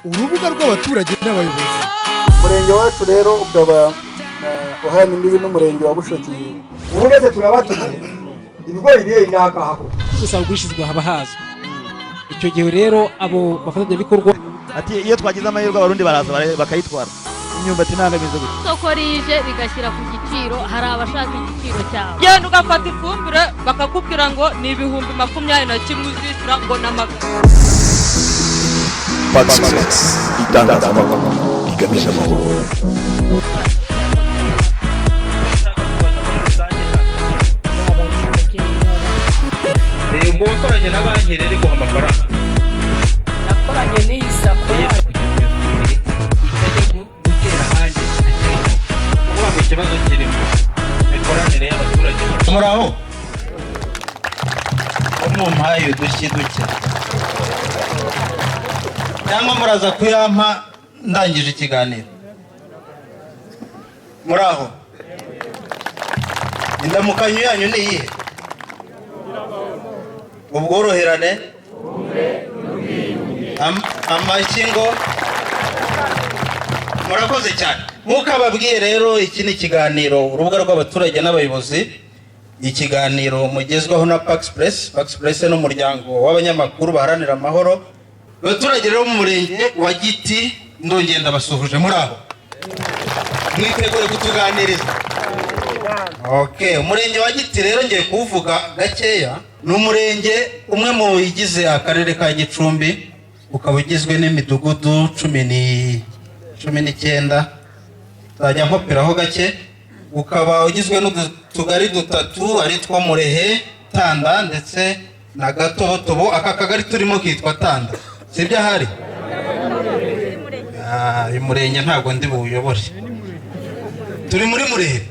Urubuga rw'abaturage n'abayobozi. Umurenge wacu rero ukaba uhana imbibi n'umurenge wa Bushoki. Ubu turabatumiye, ibigori biri n'akaha. Gusa ugurishirizwa haba hazwi. Icyo gihe rero abo bafatanyabikorwa. Ati iyo twagize amahirwe, Abarundi baraza bakayitwara. Imyumbati ntabwo imeze gutya. Isoko rije rigashyira ku giciro, hari abashaka igiciro cyabo. Genda ugafata ifumbire, bakakubwira ngo ni 21,000 uzishyura, ngo ni amagana. Pax Press, itangazamakuru rigamije amahoro. Ubwo wakoranye na banki rero iguha amafaranga? Nakoranye n'iyi SACCO. Kugira ngo iyo fumbire itajya gutera ahandi. Kuvuga ngo ikibazo kirimo imikoranire y'abaturage. Muraho, ko mumpaye udushyi duke, cyangwa muraza kuyampa ndangije ikiganiro? Muraho, indamukanyo yanyu ni iyihe? Ubworoherane, amashyi ngo murakoze cyane. Nk'uko ababwiye rero, iki ni ikiganiro Urubuga rw'Abaturage n'Abayobozi, ikiganiro mugezwaho na Pax Press. Pax Press ni umuryango w'abanyamakuru baharanira amahoro. Abaturage rero mu murenge wa Giti, ndongera ndabasuhuje. Muri aho, mwitegure kutuganiriza? Okay, umurenge wa Giti rero ngiye kuwuvuga gakeya. Ni umurenge umwe mu bigize akarere ka Gicumbi, ukaba ugizwe n'imidugudu 19, nzajya nkoperaho gake. Ukaba ugizwe n'utugari dutatu, ari two Murehe, Tanda ndetse na Gatobotobo. Aka kagari turimo kitwa Tanda, sibyo? Ahari uyu murenge ntabwo ndi buwuyobore, turi muri Murehe.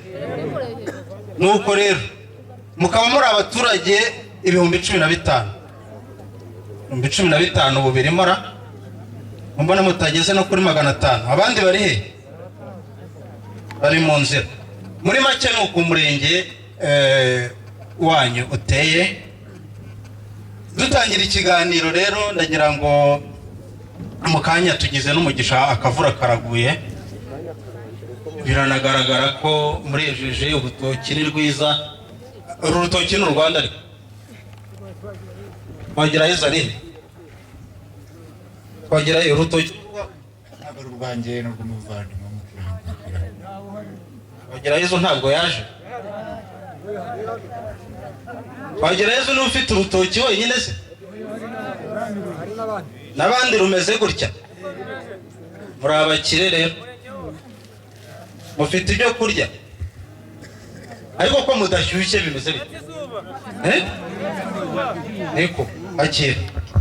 Nuko rero mukaba muri abaturage 15,000, 15,000 ubu birimo ra mbona mutageze no kuri 500. Abandi bari he? Bari mu nzira. Muri make ni uku umurenge wanyu uteye. Dutangira ikiganiro rero, ndagira ngo mu kanya tugize n'umugisha, akavura karaguye, biranagaragara ko murejeje, urutoki ni rwiza. Uru rutoki ni u Rwanda, ariko twagerayo ari twagerayo urutoki. Ntabwo ari urwanjye, ni urw'umuvandimwe. Twagerayezu ntabwo yaje. Twagerayezu niwe ufite urutoki wenyine se? N'abandi rumeze gutya? Muri abakire rero, mufite ibyo kurya. Ariko ko mudashyushye, bimeze bite? Eh? Niko akira.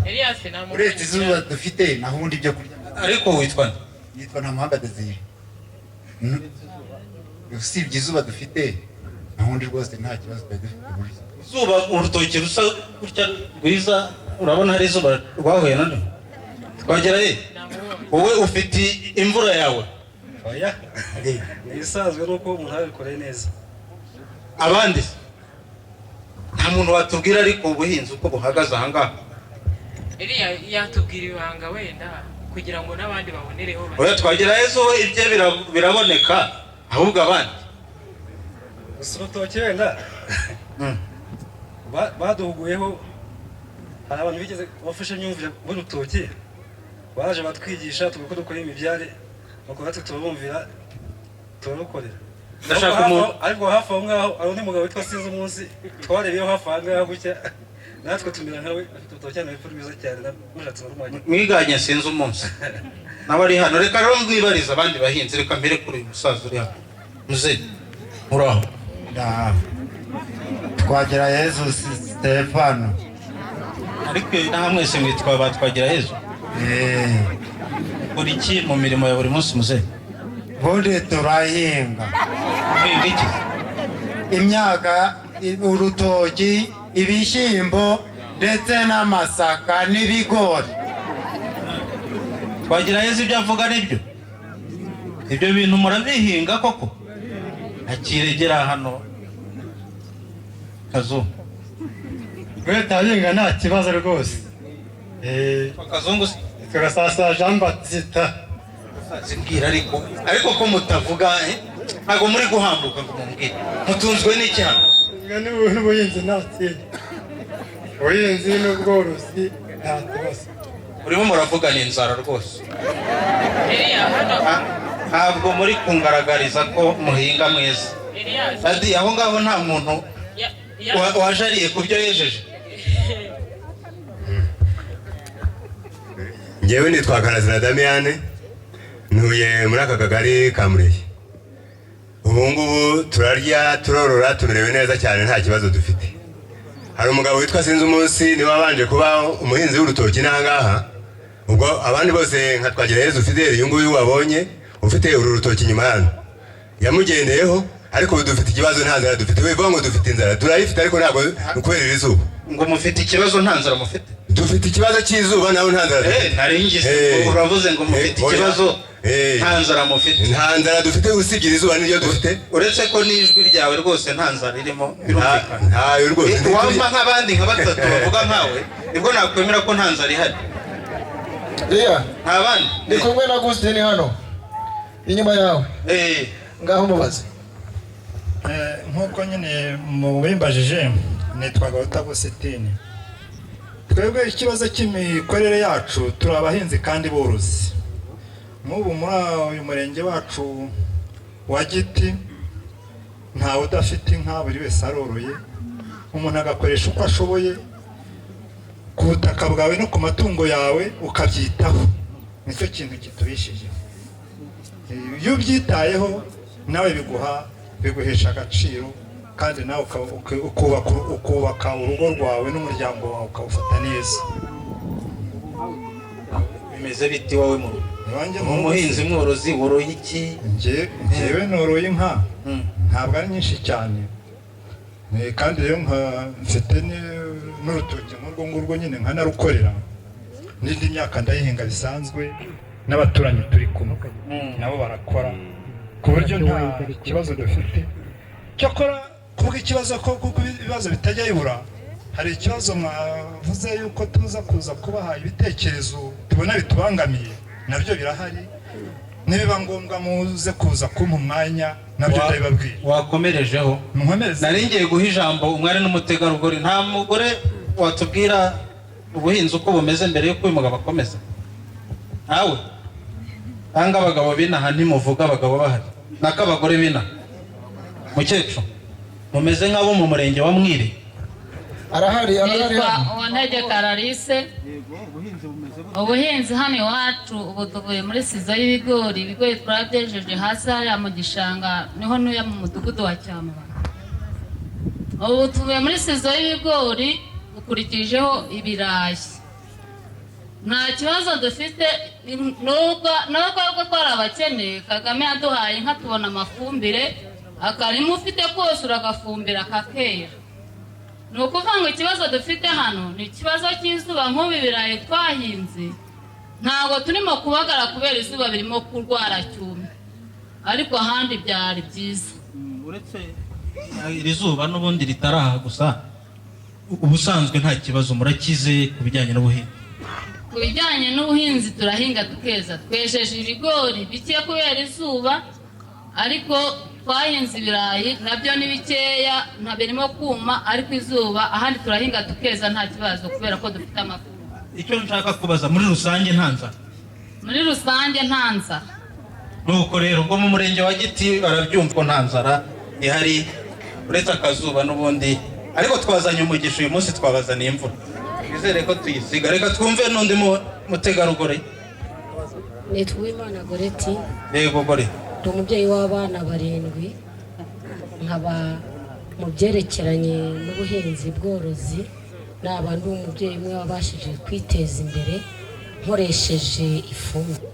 Elias nta. Uretse izuba dufite, naho ubundi ibyo kurya. Ariko witwa nde? Yitwa Ntamuhanga Desire. Usibye izuba dufite, naho ubundi rwose nta kibazo twari dufite burya. Izuba, urutoki rusa gutya rwiza, urabona hari izuba rwahuye naryo? Twagerayo, wowe ufite imvura yawe? Oya, ibisanzwe ni uko umuntu abikoreye neza. Abandi se? Nta muntu watubwira ariko ubuhinzi uko buhagaze ahangaha? Eliya yatubwira ibanga wenda kugira ngo n'abandi babonereho. Oya, twagerayo we ibye biraboneka, ahubwo abandi. Gusa urutoki wenda baduhuguyeho, hari abantu bigeze bafashe imyumvire b'urutoki, baje batwigisha tuvuga ko dukora imibyare, nuko natwe turabumvira, turarukorera. Ndashaka Ariko hafi umuntu- ariko hafi aho ngaho hari undi mugabo witwa Sinzi Umunsi twarebeyeho hafi aha ngaha gutya, natwe tumera nkawe, afite urutoki hano hepfo rwiza cyane, namushatse narumwanya. Mwiganye Sinzi Umunsi nawe ari hano. Reka rero mwibarize abandi bahinzi. Reka mbere kuri uyu musaza uri hano. Muze, muraho? Twagera Yezu Stefano. Ariko naha mwese mwitwa ba Twagirayezu? Ukora iki mu mirimo ya buri munsi, muze? Ubundi turahinga. Uhinga iki? Imyaka, urutoki, ibishyimbo ndetse n'amasaka n'ibigori. Twagirayezu ibyo avuga nibyo? Ibyo bintu murabihinga koko? Akiregera hano Kazungu. Turahinga, nta kibazo rwose. Kazungu se? Gasasa Jean Baptiste. Zimbwira ariko ko mutavuga, ntabwo muri guhambuka ngo mumbwire mutunzwe n'iki hano? N'ubuhinzi nta kindi, ubuhinzi n'ubworozi nta kibazo. Urimo muravugana inzara rwose, ntabwo muri kungaragariza ko muhinga mwiza. Adi aho ngaho nta muntu wajariye ku byo yejeje. Ngewe nitwa Karazira Damiyane, ntuye muri aka kagari ka Mureye. Ubu ngubu turarya, turorora, tumerewe neza cyane, nta kibazo dufite. Hari umugabo witwa Sinzi Umunsi, niwe wabanje kuba umuhinzi w'urutoki n'ahangaha. Ubwo abandi bose nka Twagirayezu Fidele, uyu nguyu wabonye ufite uru rutoki inyuma hano, yamugendeyeho. Ariko ubu dufite ikibazo, nta nzara dufite. Wivuga ngo dufite inzara, turayifite ariko ntabwo kubera iri zuba. Ngo mufite ikibazo, nta nzara mufite? Dufite ikibazo cy'izuba, naho nta nzara dufite. Nari ngize uravuze ngo mufite ikibazo, nta nzara mufite. Nta nzara dufite, usibye iri zuba niryo dufite. Uretse ko n'ijwi ryawe rwose nta nzara irimo, birumvikana. Ntayo rwose. Wampa nk'abandi nka batatu bavuga nkawe, nibwo nakwemera ko nta nzara ihari. Nta bandi. Ndi kumwe na Agustin hano inyuma yawe, ngaho mubaze. Nk'uko nyine mubimbajije, nitwa Gahuta Agustin. Twebwe ikibazo cy'imikorere yacu, turi abahinzi kandi borozi. Nk'ubu muri uyu murenge wacu wa Giti ntawe udafite inka, buri wese aroroye. Umuntu agakoresha uko ashoboye ku butaka bwawe no ku matungo yawe, ukabyitaho, nicyo kintu kitubishije. Iyo ubyitayeho nawe biguhesha agaciro, kandi nawe ukubaka urugo rwawe n'umuryango wawe ukawufata neza. Bimeze biti wowe mu rugo? Umuhinzi mworozi, woroye iki? Njyewe noroye inka, ntabwo ari nyinshi cyane, kandi rero mfite n'urutoki nk'urwo ngurwo nyine nkanarukorera, n'indi myaka ndayihinga bisanzwe, n'abaturanyi turi kumwe nabo barakora, ku buryo nta kibazo dufite. Cyakora kuvuga ikibazo ko kuko ibibazo bitajya bibura, hari ikibazo mwavuze yuko tuza kuza kubaha ibitekerezo tubona bitubangamiye, nabyo birahari. Nibiba ngombwa muze kuza kumpa umwanya, nabyo ndabibabwira. Wakomerejeho. Nari ngiye guha ijambo umwari n'umutegarugori. Nta mugore watubwira ubuhinzi uko bumeze mbere y'uko uyu mugabo akomeza? Ntawe? Nanga abagabo binaha ntimuvuga, abagabo bahari nako abagore binaha. Mukecuru, mumeze nk'abo mu murenge wa Mwiri. Arahari, arahari. Nitwa Uwantege Karalise. Ubuhinzi hano iwacu ubu tuvuye muri sizo y'ibigori. Ibigori twabyejeje hasi hariya mu gishanga, niho ntuye mu mudugudu wa Cyamubara. Ubu tuvuye muri sizo y'ibigori, dukurikijeho ibirayi. Nta kibazo dufite, nubwo twari abakene, Kagame yaduhaye inka tubona amafumbire, akarima ufite kose uragafumbira kakera. Ni ukuvuga ngo ikibazo dufite hano ni ikibazo cy'izuba. Nk'ubu ibirayi twahinze ntabwo turimo kubagara kubera izuba, birimo kurwara cyumye, ariko ahandi byari byiza. Uretse iri zuba n'ubundi ritaraha gusa, ubusanzwe nta kibazo, murakize ku bijyanye n'ubuhinzi. Ku bijyanye n'ubuhinzi turahinga tukeza, twejeje ibigori bike kubera izuba, ariko twahinze ibirayi nabyo ni bikeya, nta birimo kuma, ariko izuba ahandi turahinga tukeza nta kibazo kubera ko dufite amafu. Icyo nshaka kubaza, muri rusange nta nzara? Muri rusange nta nzara. Nuko rero ubwo mu murenge wa Giti barabyumva ko nta nzara ihari, uretse akazuba n'ubundi, ariko twazanye umugisha uyu munsi, twabazaniye imvura, twizere ko tuyisiga. Reka twumve n'undi mutegarugori. Nitwa Uwimana Goreti. Yego Gore. Ndi umubyeyi w'abana 7, nkaba mu byerekeranye n'ubuhinzi bworozi naba ndi umubyeyi umwe wabashije kwiteza imbere nkoresheje ifumbire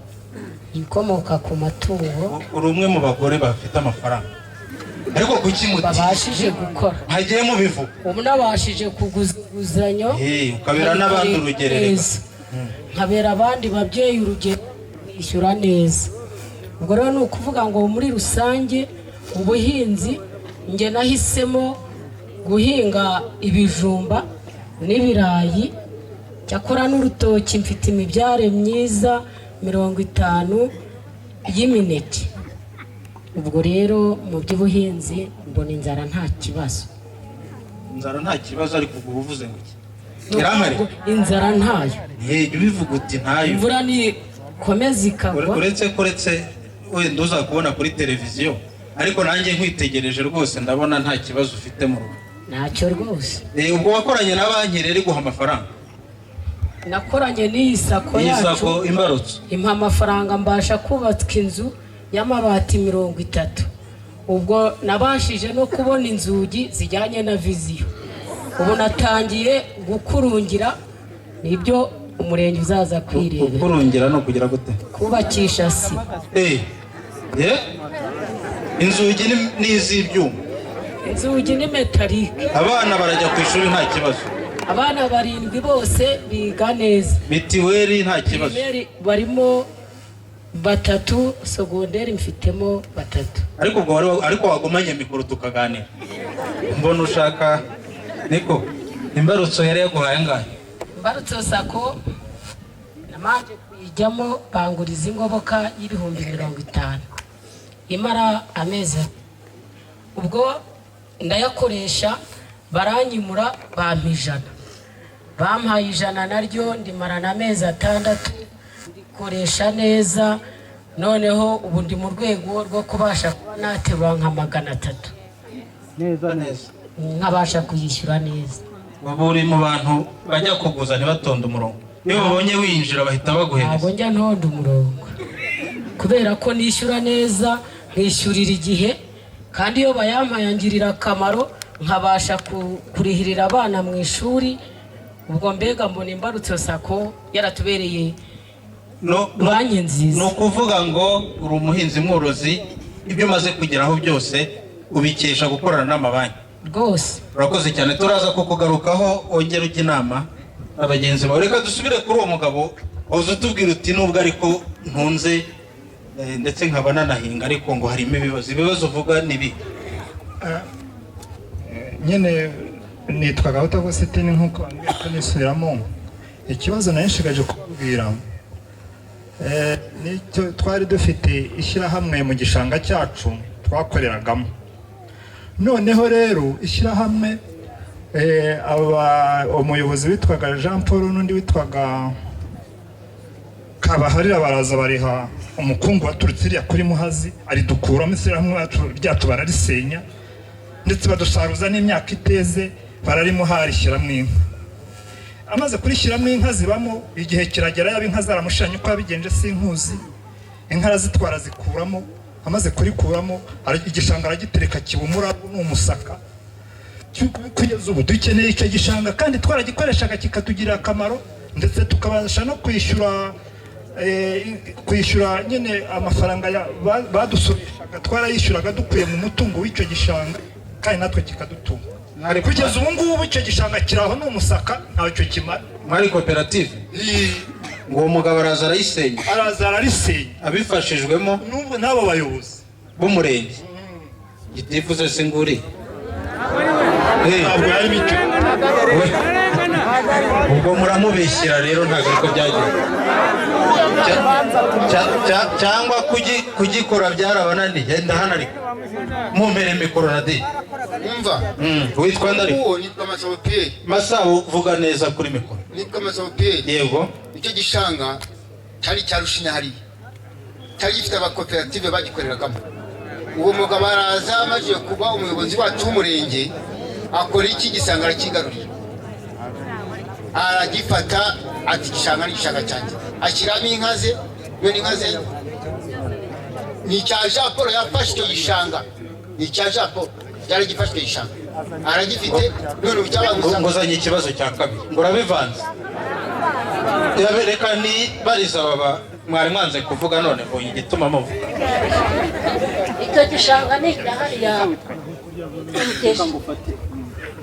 ikomoka ku matungo. Uri umwe mu bagore bafite amafaranga, ariko kuki babashije gukora hagiye mubivuga? Ubu nabashije kuguza inguzanyo, ukabera n'abandi urugero, nkabera abandi babyeyi urugero, bishyura neza. Ubwo rero ni ukuvuga ngo muri rusange ubuhinzi njye nahisemo guhinga ibijumba n'ibirayi Cyakora n'urutoki mfite imibyare myiza 50 y'imineke. Ubwo rero mu by'ubuhinzi mbona inzara nta kibazo. Inzara nta kibazo, ariko ubwo uvuze ngo iki? Irahari. Inzara ntayo. Jya ubivuga uti ntayo. Imvura nikomeza ikagwa. Uretse wenda uzakubona kuri televiziyo, ariko nanjye nkwitegereje rwose ndabona nta kibazo ufite mu rugo. Ntacyo rwose. Ubwo wakoranye na banki rero iguha amafaranga? Nakoranye n'iyi sako yacu, Imbarutso impa amafaranga mbasha kubaka inzu y'amabati 30. Ubwo nabashije no kubona inzugi zijyanye na viziyo. Ubu natangiye gukurungira, nibyo umurenge uzaza kwirebera. Gukurungira no kugira gute? Kubakisha sima. Inzugi ni iz'ibyuma? Inzugi ni metalike. Abana barajya ku ishuri nta kibazo? Abana 7 bose biga neza. Mitiweli nta kibazo? Barimo 3, sogonderi mfitemo 3. Ariko ubwo ariko wagumanye mikoro tukaganira. Mbona ushaka niko imbarutso yari yaguhaye angahe? Imbarutso sako namanje kuyijyamo banguriza ingoboka y'ibihumbi 50 imara amezi. Ubwo ndayakoresha baranyimura bampa 100. Bampaye 100 naryo ndimarana amezi 6 ndikoresha neza. Noneho ubu ndi mu rwego rwo kubasha kuba naterura nka 300 neza neza, nkabasha kuyishyura neza. Ubu uri mu bantu bajya kuguza ntibatonde umurongo? Iyo babonye winjira bahita baguhereza? Ntabwo njya ntonda umurongo kubera ko nishyura neza, nkishyurira igihe, kandi iyo bayampaye angirira akamaro, nkabasha kurihirira abana mu ishuri. Ubwo mbega mbona imbarutso sako yaratubereye banki nziza. Ni ukuvuga ngo uri umuhinzi mworozi, ibyo umaze kugeraho byose ubikesha gukorana n'amabanki rwose. Urakoze cyane, turaza kukugarukaho wongera ujya inama abagenzi bawe. Reka dusubire kuri uwo mugabo waza utubwira uti nubwo ariko ntunze ndetse nkaba nanahinga, ariko ngo harimo ibibazo. Ibibazo uvuga ni ibi? Nyine nitwa Gahuta Agusitini nk'uko nisubiramo. Ikibazo nayishigaje kubabwira nicyo twari dufite ishyirahamwe mu gishanga cyacu twakoreragamo. Noneho rero ishyirahamwe umuyobozi witwaga Jean Paul n'undi witwaga Kabaharira baraza bariha umukungu waturutse iriya kuri Muhazi aridukuramo ishyirahamwe ryacu bararisenya, ndetse badusaruza n'imyaka iteze bararimuha rishyiramo inka. Amaze kurishyiramo inka zibamo igihe kiragera, yaba inka zaramushiranye uko yabigenje sinkuzi, inka arazitwara zikuramo. Amaze kurikuramo igishanga aragitereka kiba umurabo n'umusaka. Kugeza ubu dukeneye icyo gishanga kandi twaragikoreshaga kikatugirira akamaro, ndetse tukabasha no kwishyura nyine amafaranga badusoreshaga, twarayishyuraga dukuye mu mutungo w'icyo gishanga kandi natwe kikadutunga. Kugeza ubu ngubu icyo gishanga kiraho ni umusaka ntacyo kimara. Mwari koperative ngo uwo mugabo araza arayisenya? Araza ararisenya abifashijwemo n'abo bayobozi b'umurenge. Gitifuze singuri ntabwo yari bityo. Ubwo muramubeshyira rero ntabwo ariko byagenze. Cyangwa kugikora byarabananiye. Ndahanarika mumpere mikoro na di. Umva. Witwa ndari? Nitwa Masabo Pierre. Masabo, vuga neza kuri mikoro. Nitwa Masabo Pierre. Yego. Icyo gishanga cyari cyarushinya hariya, cyari gifite abakoperative bagikoreragamo. Uwo mugabo araza amaze kuba umuyobozi wacu w'umurenge, akora iki gisanga arakigarurira, aragifata ati igishanga ni igishanga cyanjye, ashyiramo inka ze. None inka ze ni icya Jean Paul yafashe icyo gishanga, ni icya Jean Paul yaragifashe icyo gishanga aragifite. None ubu cyabaye nguzanye ikibazo cya kabiri ngo urabivanze. Reka ni bariza baba mwari mwanze kuvuga none ngo igituma muvuga. Icyo gishanga ni icya hariya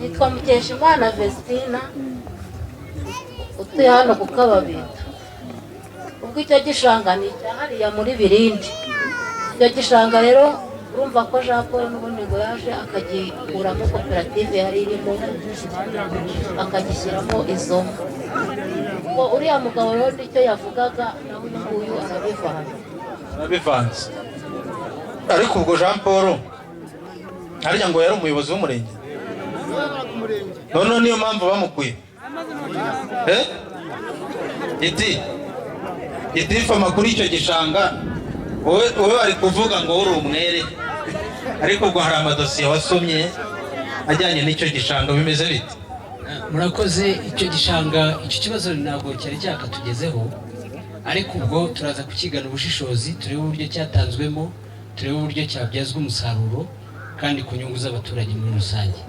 yitwa Mukeshimana Vestina utuye hano ku Kababita. Ubwo icyo gishanga ni icya hariya muri Birindi. Icyo gishanga rero urumva ko Jean Paul n'ubundi ngo yaje akagikuramo koperative yari irimo akagishyiramo izo nka. Ubwo uriya mugabo rero nicyo yavugaga, nawe uyu nguyu arabivanze. Arabivanze. Ariko ubwo Jean Paul harya ngo yari umuyobozi w'umurenge, noneho niyo mpamvu bamukuye. Iti gitifu, amakuru y'icyo gishanga wowe bari kuvuga ngo uri umwere, ariko ubwo hari amadosiye wasomye ajyanye n'icyo gishanga, bimeze bite? Murakoze. Icyo gishanga, icyo kibazo ntabwo cyari cyakatugezeho, ariko ubwo turaza kukigana ubushishozi, turebe uburyo cyatanzwemo, turebe uburyo cyabyazwa umusaruro kandi ku nyungu z'abaturage muri rusange.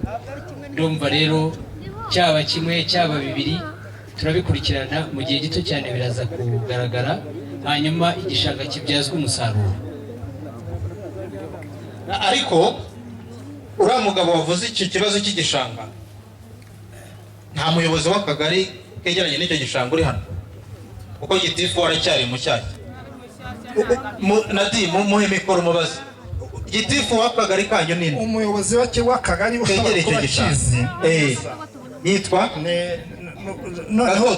Ndumva rero cyaba kimwe, cyaba bibiri, turabikurikirana mu gihe gito cyane biraza kugaragara, hanyuma igishanga kibyazwa umusaruro. Ariko uriya mugabo wavuze icyo kibazo cy'igishanga, nta muyobozi w'akagari kegeranye n'icyo gishanga uri hano, kuko gitifu waracyari mushyashya. Nadi muhe mikoro mubaze gitifu w'akagari kanyu nini. Umuyobozi w'akagari ushobora kegereye icyo kuba gishanga akizi yitwa noneho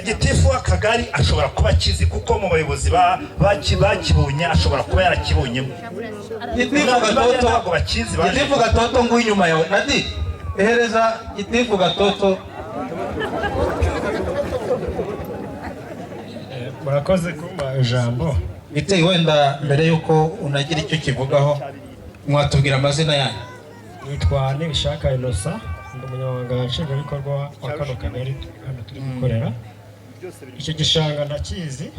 gitifu w'akagari ashobora kuba akizi, kuko mu bayobozi bakibonye ashobora kuba yarakibonyemo. Gitifu Gatoto, ntabwo bakizi baje. Gitifu Gatoto nguyu inyuma yawe. Nadi, ehereza gitifu Gatoto. Murakoze kumpa ijambo. Biteye wenda mbere y'uko unagira icyo kivugaho, mwatubwira amazina yanyu? Nitwa Nibishaka Innocent, ndi umunyamabanga nshingwabikorwa wa kano kagari hano turi gukorera. Icyo gishanga ndakizi,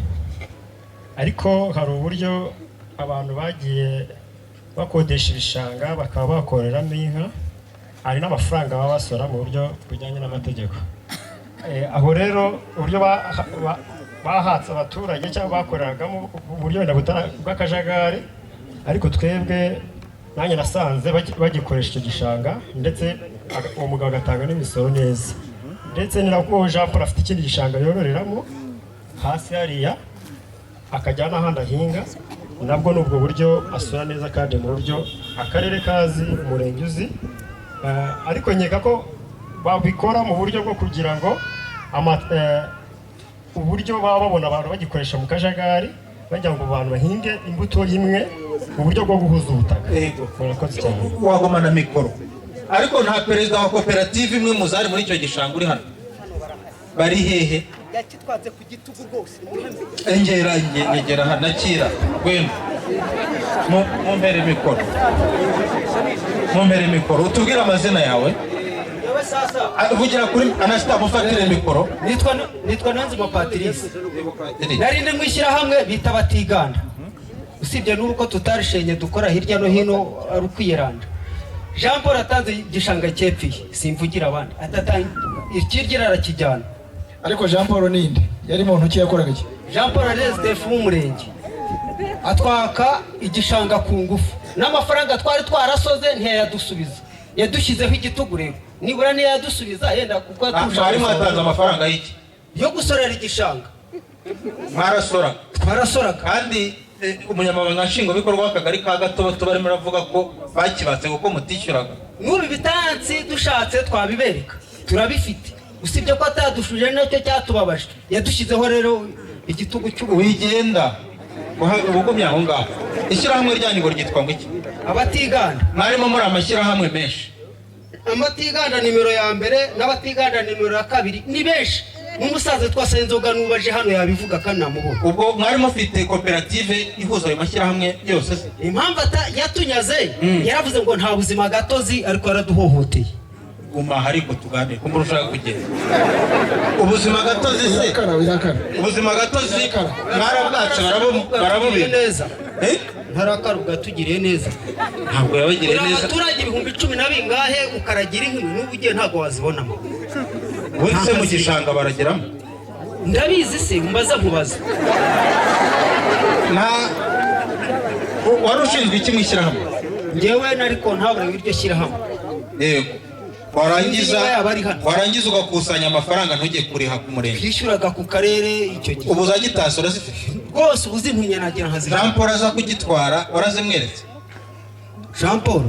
ariko hari uburyo abantu bagiye bakodesha ibishanga bakaba bakoreramo inka, hari n'amafaranga baba basora mu buryo bujyanye n'amategeko. Aho rero uburyo bahatse abaturage cyangwa bakoreragamo uburyo wenda bw'akajagari, ariko twebwe nanjye nasanze bagikoresha icyo gishanga, ndetse uwo mugabo agatanga n'imisoro neza. Ndetse ni nako Jean Paul afite ikindi gishanga yororeramo hasi hariya, akajya n'ahandi ahinga, nabwo ni ubwo buryo asura neza kandi mu buryo akarere kazi, umurenge uzi. Ariko nkeka ko babikora mu buryo bwo kugira ngo uburyo baba babona abantu bagikoresha mu kajagari, bagira ngo abantu bahinge imbuto imwe mu buryo bwo guhuza ubutaka. Murakoze cyane. Wagomana mikoro. Ariko nta perezida wa koperative imwe muzari muri icyo gishanga uri hano? Bari hehe? Yakitwaze ku gitugu rwose. Engera, nyegera hano, nakira wenda mumpere mikoro, mumpere mikoro, utubwire amazina yawe. Vugira kuri Anasita, mufatire mikoro. Nitwa Niyonzima Patrice, nari ndi mu ishyirahamwe bita Batiganda, usibye n'uko tutarishenye dukora hirya no hino ari ukwiyeranja. Jean Paul atanze igishanga cyepfiye, simvugira abandi, ikiryo arakijyana. Ariko Jean Paul ninde yari mu ntoki, yakoraga iki? Jean Paul ari w'umurenge, atwaka igishanga ku ngufu, n'amafaranga twari twarasoze ntiyayadusubiza, yadushyizeho igitugu rero nibura ntiyadusubiza yenda kuko yaturusha. Mwari mwatanze amafaranga y'iki? Yo gusorera igishanga. Mwarasora? Twarasoraga. Kandi umunyamabanga nshingwabikorwa w'akagari ka Gatoboto barimo aravuga ko bakibatse kuko mutishyuraga. N'ubu ibitansi dushatse twabibereka, turabifite, usibye ko atadushuje nacyo cyatubabaje, yadushyizeho rero igitugu cy'ubu. Wigenda ubugumye aho ngaho. Ishyirahamwe ryanyu ngo ryitwa ngo iki? Abatiganda. Mwarimo muri amashyirahamwe menshi. Abatiganda nimero ya mbere n'abatiganda nimero ya kabiri ni benshi. N'umusaza twase inzoga nubaje hano yabivuga kandi namubona. Ubwo mwari mufite koperative ihuza ayo mashyirahamwe yose se? Impamvu yatunyaze yaravuze ngo nta buzima gatozi, ariko yaraduhohoteye. Guma ariko tuganire kumva ushaka kugenda. Ubuzima gatozi se? Ubuzima gatozi mwarabwatse barabubira neza. Ntarakara ubwatugiriye neza. Ntabwo yabagiriye neza. Abaturage 10,000 bingahe ukaragira inka n'ubu ugiye ntabwo wazibonamo. Ubundi se mu gishanga barageramo? Ndabizi se mbaza nkubaza. Na wari ushinzwe iki mu ishyirahamwe? Njyewe nariko ntabure w'iryo shyirahamwe. Yego. Warangiza ugakusanya amafaranga ntujye kuriha ku murenge. Twishyuraga ku karere icyo gihe. Ubu za gitasi urazifite? Rwose ubu zintumye nagira nkazifite. Jean Paul aza kugitwara warazimweretse? Jean Paul?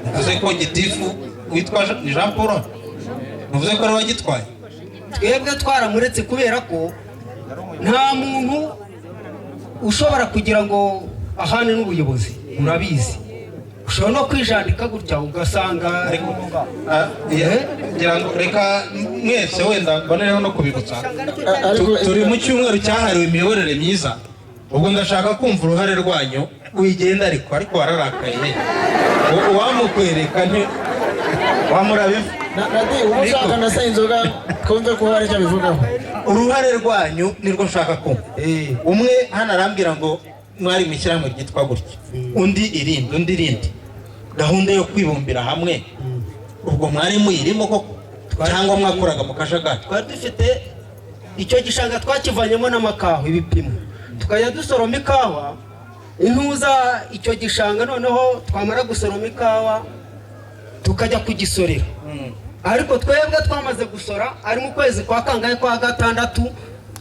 Uvuze ko gitifu witwa Jean Paul? Uvuze ko ari wagitwaye? Twebwe twaramuretse kubera ko nta muntu ushobora kugira ngo ahane n'ubuyobozi, murabizi. Ushobora no kwijandika gutya ugasanga ngira ngo reka mwese wenda mbonereho no kubibutsa, turi mu cyumweru cyahariwe imiyoborere myiza. Ubwo ndashaka kumva uruhare rwanyu. Wigenda ariko wararakaye, uwamukwereka nti wamurabivu. Ushaka na Sayinzoga twumve ko hari icyo bivugaho. Uruhare rwanyu nirwo nshaka kumva. Umwe hano arambwira ngo mwari mu ishyirahamwe ryitwa gutya, undi irindi, undi irindi. Gahunda yo kwibumbira hamwe ubwo mwari muyirimo koko cyangwa mwakoraga mu kajagari? Twari dufite icyo gishanga twakivanyemo n'amakawa ibipimo, tukajya dusoroma ikawa intuza icyo gishanga, noneho twamara gusoroma ikawa tukajya kugisorera. Ariko twebwe twamaze gusora ari mu kwezi kwa kangahe kwa gatandatu,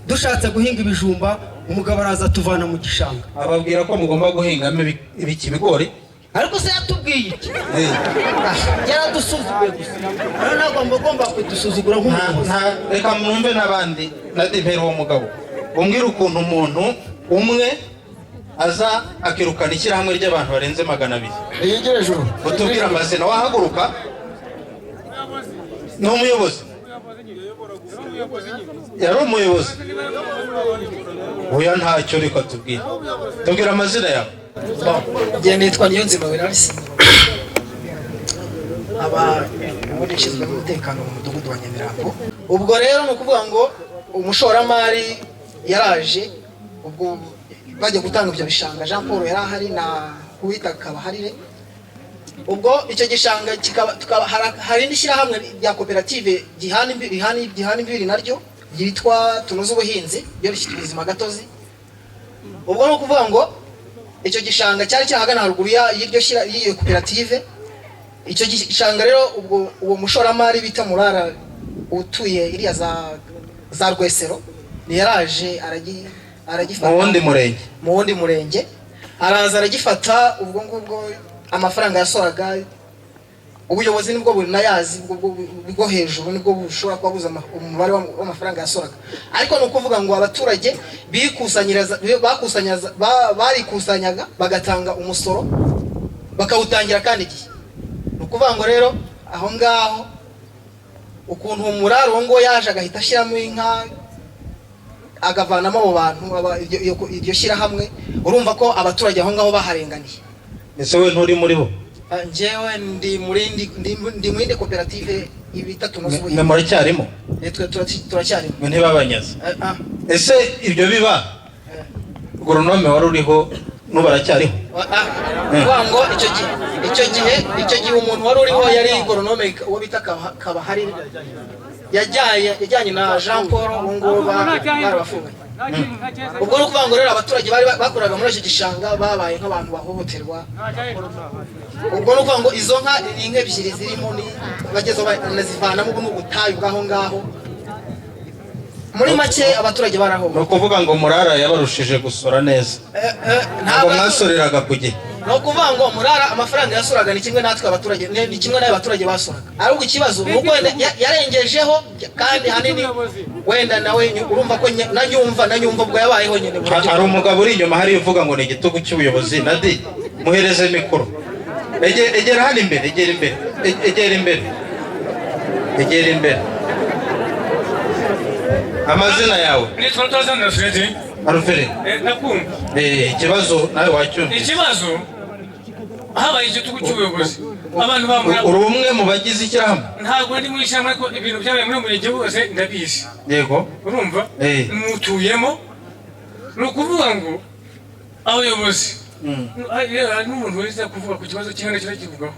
dushatse guhinga ibijumba, umugabo araza tuvana mu gishanga. Ababwira ko mugomba guhingamo ibiki bigori. Ariko se yatubwiye iki? Yaradusuzuguye gusa. Rero ntabwo mugomba kudusuzugura nk'umuyobozi. Reka mwumve n'abandi. Nadivera uwo mugabo umbwira ukuntu umuntu umwe aza akirukana ishyirahamwe ry'abantu barenze 200. Yegere ejuru. Utubwira amazina. Wahaguruka ni umuyobozi, yari umuyobozi. Oya ntacyo, reka tubwire, tubwire amazina yawe. Njye nitwa Niyonzima Wenarisi, aba ubundi nshinzwe n'umutekano mu mudugudu wa Nyamirambo. Ubwo rero ni ukuvuga ngo umushoramari yaraje, ubwo bajya gutanga ibyo bishanga, Jean Paul yari ahari na Uwita Kabaharire. Ubwo icyo gishanga kikaba hari n'ishyirahamwe rya koperative gihana imbibi naryo ryitwa Tunoze Ubuhinzi, ryo rifite ubuzima gatozi. Ubwo ni ukuvuga ngo icyo gishanga cyari cyahagana haruguru y'iryo y'iyo koperative. Icyo gishanga rero ubwo uwo mushoramari bita Murara utuye iriya za Rwesero ni yaraje aragifata mu wundi murenge, araza aragifata. Ubwo ngubwo amafaranga yasoraga ubuyobozi nibwo bunayazi, bwo hejuru nibwo bushobora kuba buza umubare w'amafaranga yasoraga. Ariko ni ukuvuga ngo abaturage barikusanyaga bagatanga umusoro bakawutangira kandi igihe. Ni ukuvuga ngo rero aho ngaho ukuntu umuraro ngo yaje agahita ashyiramo inka agavanamo abo bantu iryo shyirahamwe, urumva ko abaturage aho ngaho baharenganiye. Ese we nturi muri bo? Njyewe ndi muri koperative ibita Tunoze Ubuhinzi. Muracyarimo? Twe turacyarimo. Mwe ntibabanyaze. Ese ibyo biba goronome wari uriho n'ubaracyariho? Ngo icyo gihe umuntu wari uriho yari goronome uwo bita Kabahari, yajyanye na Jean Paul, ubu barabafunganye. Ubwo ni ukuvuga ngo rero abaturage bari bakoraga muri icyo gishanga babaye nk'abantu bahohoterwa. Ubwo ni ukuvuga ngo izo nka ni inka ebyiri zirimo bagezeho banazivanamo, ubu ni ubutayu bw'aho ngaho. Muri make abaturage barahohoterwa. Ni ukuvuga ngo Murara yabarushije gusora neza, ntabwo mwasoreraga ku gihe. Ni ukuvuga ngo Murara amafaranga yasoraga ni kimwe natwe abaturage, ni kimwe n'ayo abaturage basoraga. Ahubwo ikibazo ni uko yarengejeho, kandi hanini wenda nawe urumva ko nanyumva ubwo yabayeho nyine. Hari umugabo uri inyuma hariya uvuga ngo ni igitugu cy'ubuyobozi. Nadi muhereze mikoro. Egera hano imbere, egera imbere, egera imbere, egera imbere. Amazina yawe? Nitwa Rutazana Alfred. Alfred. Nakumva. Ikibazo nawe wacyumvise. Ikibazo habaye igitugu cy'ubuyobozi. Abantu bamura. Uri umwe mu bagize ishyirahamwe? Ntabwo ndi mu ishyirahamwe, ariko ibintu byabaye muri murenge bose ndabizi. Yego. Urumva? Mutuyemo. Ni ukuvuga ngo abayobozi n'umuntu wese kuvuga ku kibazo cy'inka cyo kivugaho.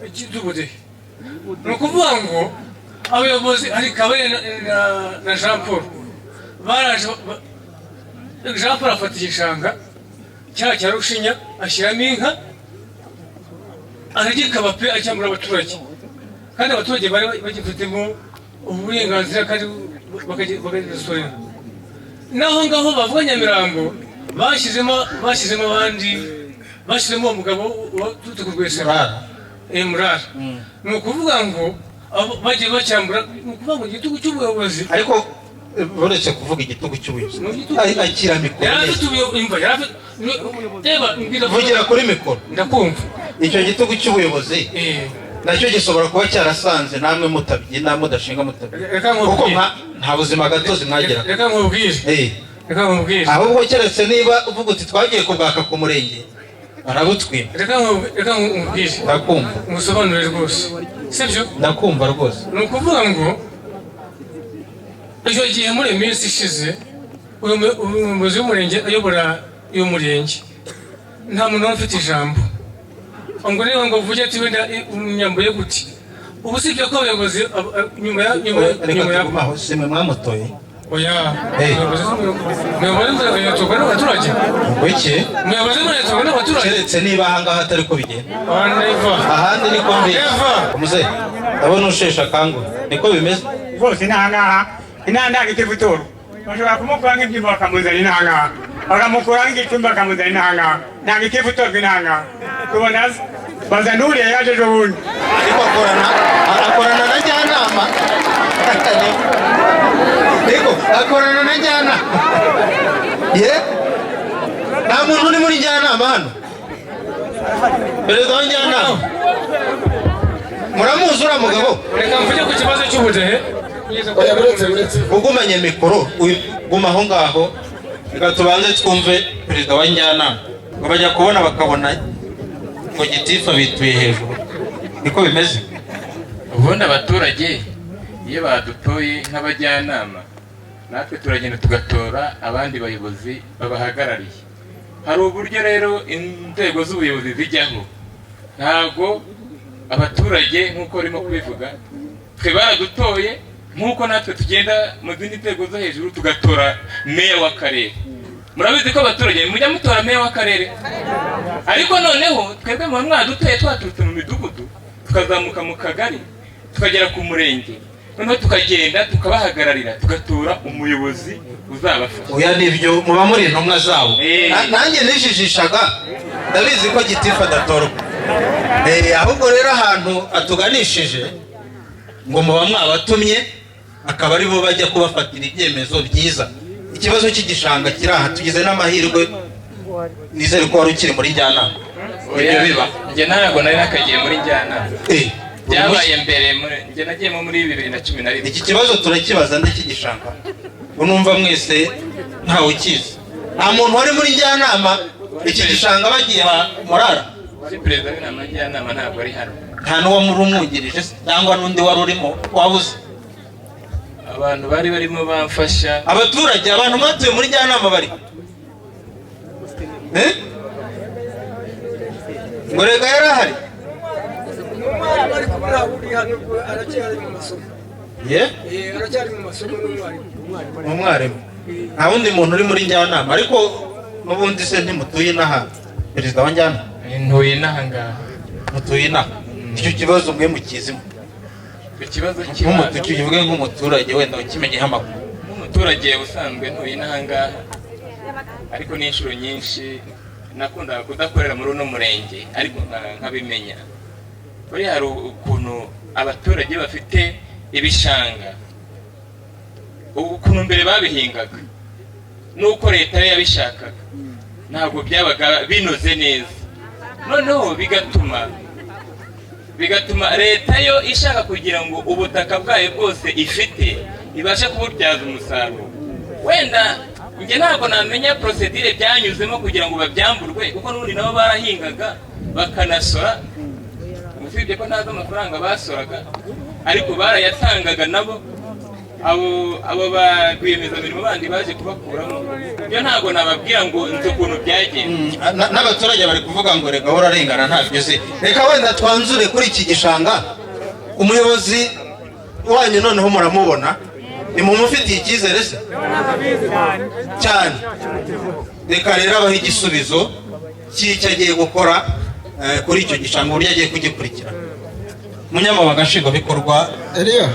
Ikidubude. Ni ukuvuga ngo abayobozi ari Kabere na Jean Paul baraje. Jean Paul afata igishanga cya Rushinya ashyiramo inka aragikaba pe, acyambura abaturage, kandi abaturage bari bagifitemo uburenganzira kandi bakagisorera. Naho ngaho bavuga Nyamirambo bashyizemo abandi, bashyizemo uwo mugabo waturutse ku Rwesero, Murara. Ni ukuvuga ngo Abo bagiye bacyambura, ni ukuvuga ngo igitugu cy'ubuyobozi. Ariko uretse kuvuga igitugu cy'ubuyobozi, akira mikoro Yari neza. afite imva, yari afite, reba, mbwira. Vugira kuri mikoro. Ndakumva. Icyo gitugu cy'ubuyobozi nacyo gishobora kuba cyarasanze namwe mutabyina, mudashinga, mutabyina, Reka nkubwire. kuko nta buzima gatozi mwageraga. Reka nkubwire. Reka nkubwire. Ahubwo keretse niba uvuga uti twagiye kubwaka ku murenge barabutwima. Reka nkubwire. Ndakumva. Ngusobanurire rwose, sibyo? Ndakumva rwose. Ni ukuvuga ngo icyo gihe, muri iyi minsi ishize, uyu umuyobozi w'umurenge ayobora uyu murenge, nta muntu wari ufite ijambo ngo niba ngo uvuge ati wenda unyambuye gute. Ubu usibye ko abayobozi nyuma Reka nyuma ya tugume aho. Si mwe mwamutoye? Oya. Umuyobozi w'umurenge atorwa n'abaturage. Kuki? Umuyobozi w'umurenge atorwa n'abaturage. Keretse niba ahangaha atari ko bigenda. Never. Ahandi niko mbi. Never. Umuze, ndabona usheshe akanguhe, niko bimeze? Rwose inahangaha inaha ntabwo ikivutorwa. Bashobora kumukura nk'ibyuma bakamuzana inahangaha, bakamukura nk'igicumbi bakamuzana inahangaha. Ntabwo ikivutorwa inahangaha. Tubona baza n'uriya yaje ejo bundi. Ariko akorana na njyanama. Ariko akorana na njyanama ye. Nta muntu uri muri njyanama hano? Perezida wa njyanama muramuzi uriya mugabo? Reka mvuge ku kibazo cy'ubudehe. Oya, buretse, buretse. Ugumanye mikoro, guma aho ngaho. Reka tubanze twumve perezida wa njyanama. Ngo bajya kubona bakabona ngo gitifu bituye hejuru, niko bimeze? Ubundi abaturage iyo badutoye nk'abajyanama, natwe turagenda tugatora abandi bayobozi babahagarariye. Hari uburyo rero inzego z'ubuyobozi zijyaho. Ntabwo abaturage, nk'uko barimo kubivuga, twe baradutoye nk'uko natwe tugenda mu zindi nzego zo hejuru tugatora meya w'akarere. Murabizi ko abaturage mujya mutora meya w'akarere, ariko noneho twebwe muba mwadutoye twaturutse mu midugudu, tukazamuka mu kagari, tukagera ku murenge, noneho tukagenda tukabahagararira, tugatora umuyobozi uzabafasha. Oya, nibyo, muba muri intumwa zabo. Nanjye nijijishaga, ndabizi ko gitifu adatorwa. Ahubwo rero ahantu atuganishije ngo muba mwabatumye, akaba ari bo bajya kubafatira ibyemezo byiza. Ikibazo cy'igishanga kiri aha, tugize n'amahirwe, nizere ko wari ukiri muri njyanama ibyo biba. Njye ntabwo nari nakagiye muri njyanama, byabaye mbere. Njye nagiyemo muri 2011. Iki kibazo turakibaza nde cy'igishanga? Unumva mwese ntawe ukizi? Nta muntu wari muri njyanama iki gishanga bagiye murara? Wari perezida w'inama njyanama ntabwo ari hano. Nta n'uwo muri umwungirije se, cyangwa n'undi wari urimo wabuze? Abantu bari barimo bamfasha. Abaturage, abantu mwatuye muri njyanama bari? Eh? Ngo rega yari ahari. Umwarimu, ariko ntabwo uri hano, aracyari mu masomo. Ye? Aracyari mu masomo, n'umwarimu. Ni umwarimu. Nta wundi muntu uri muri njyanama? Ariko n'ubundi se ntimutuye inaha, perezida wa njyanama? Ntuye inaha ngaha. Mutuye inaha. Icyo kibazo mwe mukizimo? Icyo kibazo Tukivuge nk'umuturage wenda ukimenyeho amakuru. Nk'umuturage usanzwe ntuye inaha ngaha, ariko n'inshuro nyinshi nakundaga kudakorera muri uno murenge, ariko nkabimenya. Buriya hari ukuntu abaturage bafite ibishanga, ukuntu mbere babihingaga n'uko leta yo yabishakaga ntabwo byabaga binoze neza. Noneho bigatuma leta yo ishaka kugira ngo ubutaka bwayo bwose ifite ibashe kububyaza umusaruro. Wenda njye ntabwo namenya procédure byanyuzemo kugira ngo babyamburwe, kuko n'ubundi nabo barahingaga bakanasora. Usibye ko ntazi amafaranga basoraga, ariko barayatangaga nabo. Abo ba rwiyemezamirimo bandi baje kubakuramo, byo ntabwo nababwira ngo nzi ukuntu byagenze. N'abaturage bari kuvuga ngo reka urarengana, ntabyo uzi. Reka wenda twanzure kuri iki gishanga. Umuyobozi wanyu noneho muramubona, nimumufitiye icyizere se cyane? Reka rero abahe igisubizo cy'icyo agiye gukora kuri icyo gishanga, uburyo agiye kugikurikirana. Umunyamabanga nshingwabikorwa. Eliya,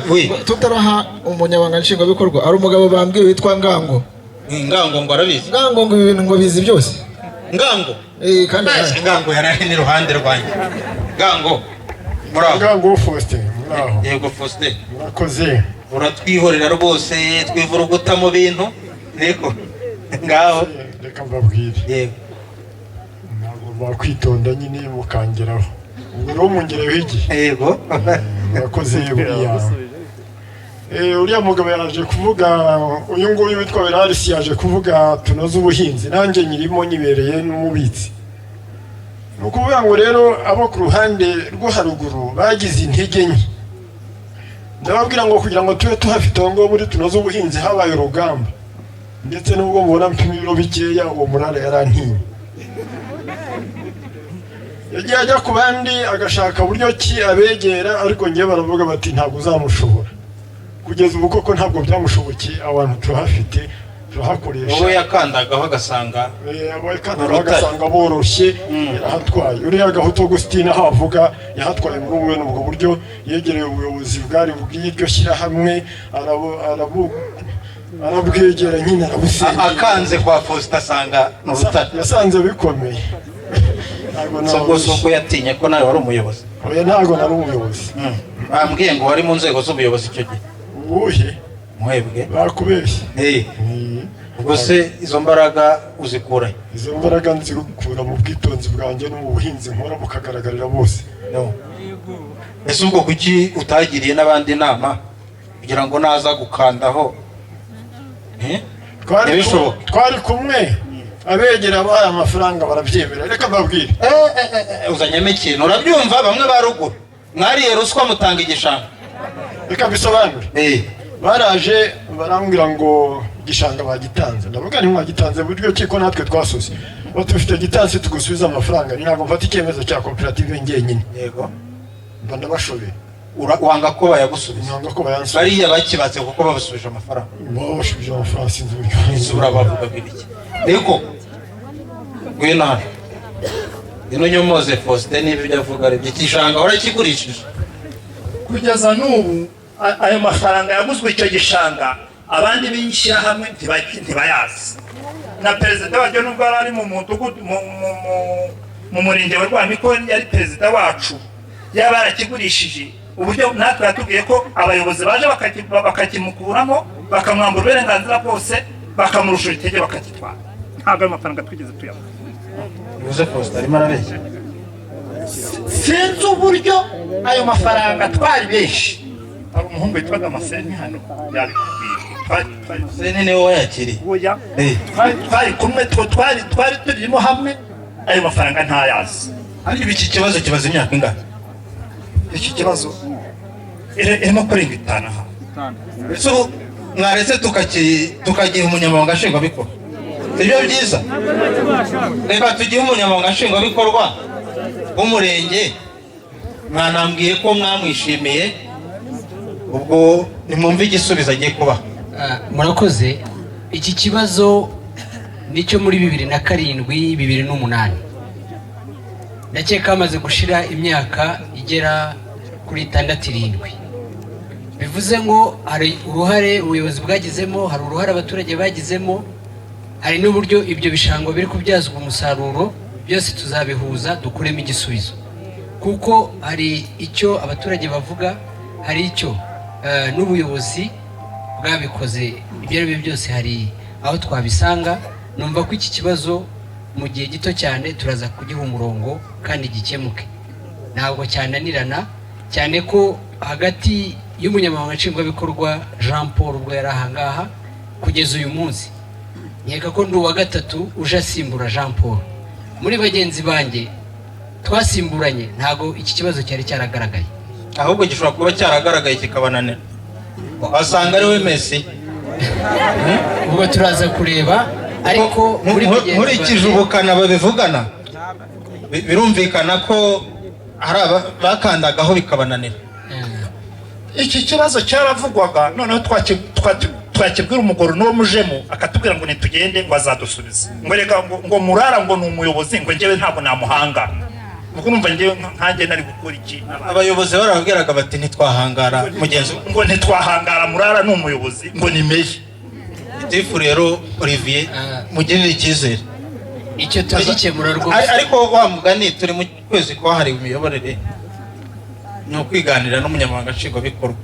tutaraha umunyamabanga nshingwabikorwa, hari umugabo bambwiye witwa Ngango. Ngango ngo arabizi. Ngango ngo ibi bintu ngo bizi byose. Ngango? Kandi Ngango yari ari n'iruhande rwanjye. Ngango, muraho? Ngango Faustin. Yego Faustin. Murakoze. Uratwihorera rwose, twivuruguta mu bintu. Niko ngaho reka mbabwire. Yego. Ntabwo bakwitonda nyine mukangeraho. Ubwo rero mungereho igihe. Yego. Murakoze buriya. Uriya mugabo yaje kuvuga, uyu nguyu witwa Berarisi yaje kuvuga tunoze ubuhinzi, nanjye nyirimo nyibereye n'umubitsi. Ni ukuvuga ngo rero abo ku ruhande rwo haruguru bagize intege nke. Ndababwira ngo kugira ngo tube tuhafite aho ngaho muri tunoze ubuhinzi habaye urugamba, ndetse n'ubwo mubona mpima ibiro bikeya, uwo murara yarantinye. Yagiye ajya ku bandi agashaka uburyo ki abegera, ariko ngewe baravuga bati ntabwo uzamushobora. Kugeza ubu koko ntabwo byamushobokeye, abantu turahafite turahakoresha. Wowe yakandagaho agasanga yakandagaho agasanga boroshye, yarahatwaye. Uriya Gahutu Augustine aho avuga yahatwaye muri bene ubwo buryo, yegereye ubuyobozi bwari bw'iryo shyirahamwe, arabwegera nyine arabusengera. Akanze kwa Faustin asanga mu rutare. Yasanze bikomeye. Ntabwo soko yatinye ko nawe wari umuyobozi. Oya, ntabwo nari umuyobozi. Bambwiye ngo wari mu nzego z'ubuyobozi icyo gihe. Ubuhe? Mwebwe bakubeshye. Ubwo se izo mbaraga uzikura? Izo mbaraga nzikura mu bwitonzi bwanjye no mu buhinzi nkora bukagaragarira bose. Ese ubwo kuki utagiriye n'abandi inama kugira ngo naza gukandaho? Twari kumwe abegera abahaye amafaranga barabyemera. Reka mbabwire. Uzanyemo ikintu urabyumva, bamwe ba ruguru mwariye ruswa mutanga igishanga. Reka mbisobanure. Baraje barambwira ngo igishanga bagitanze. Ndavuga nti mwagitanze buryo ki ko natwe twasose. Batufite gitanse tugusubiza amafaranga. Ntabwo mfata icyemezo cya koperative njyenyine. Yego. Mba ndabashobeye. Wanga ko bayagusubiza? Nanga ko bayansubiza. Bariya bakibatse kuko babasubije amafaranga. Babasubije amafaranga sinzi uburyo. Isura bavuga ibiki? Niko. Ngwino hano. Ino nyomoze Faustin niba ibyo avuga ari byo. Igishanga warakigurishije. Kugeza n'ubu ayo mafaranga yaguzwe icyo gishanga abandi b'ishyirahamwe ntibayazi. Na perezida waryo nubwo yari ari mu mudugudu mu murenge wa Rwamiko, yari perezida wacu, yaba yarakigurishije. Uburyo natwe yatubwiye ko abayobozi baje bakakimukuramo, bakamwambura uburenganzira bwose, bakamurusha itege bakakitwara. Ntabwo ayo mafaranga twigeze tuyabona. Uvuze Faustin arimo arabeshya. Sinzi uburyo ayo mafaranga twari benshi. Hari umuhungu witwaga Maseni hano yabikubwiye. Maseni niwe wayakiriye. Oya. Twari kumwe, twari turimo hamwe, ayo mafaranga ntayazi. Ariko iki kibazo kibaza imyaka ingana? Iki kibazo irimo kurenga 5 aha. Ese mwaretse tukagiha umunyamabanga nshingwabikorwa? Sibyo byiza? Reka tugihe umunyamabanga nshingwabikorwa w'umurenge. Mwanambwiye ko mwamwishimiye, ubwo nimwumve igisubizo agiye kubaha. Murakoze. Iki kibazo nicyo muri 2007 2008 ndakeka hamaze gushira imyaka igera kuri 6 7. Bivuze ngo hari uruhare ubuyobozi bwagizemo, hari uruhare abaturage bagizemo, hari n'uburyo ibyo bishango biri kubyazwa umusaruro. Byose tuzabihuza dukuremo igisubizo, kuko hari icyo abaturage bavuga, hari icyo n'ubuyobozi bwabikoze. Ibyo ari byo byose hari aho twabisanga. Numva ko iki kibazo mu gihe gito cyane turaza kugiha umurongo kandi gikemuke. Ntabwo cyananirana, cyane ko hagati y'umunyamabanga nshingwabikorwa Jean Paul ubwo yari aha ngaha kugeza uyu munsi, nkeka ko ndi uwa gatatu uje asimbura Jean Paul. Muri bagenzi banjye twasimburanye ntabwo iki kibazo cyari cyaragaragaye. Ahubwo gishobora kuba cyaragaragaye kikabananira, wasanga ari we Messi. Ubwo turaza kureba, ariko nkurikije ubukana babivugana, birumvikana ko hari abakandagaho bikabananira. Iki kibazo cyaravugwaga, noneho twakibwira umugoro n'uwo mujemo akatubwira ngo nitugende ngo azadusubiza, ngo reka ngo murara ngo ni umuyobozi, ngo njyewe ntabwo namuhanga. Ubwo numva njyewe nkanjye nari gukora iki? Abayobozi barababwiraga bati ntitwahangara mugenzi, ngo ntitwahangara murara ni umuyobozi, ngo ni meye. Gitifu rero Olivier mugirire icyizere, icyo turagikemura rwose. Ariko wa mugani turi mu kwezi kwahariwe imiyoborere, Ni ukwiganira n'umunyamabanga nshingwabikorwa.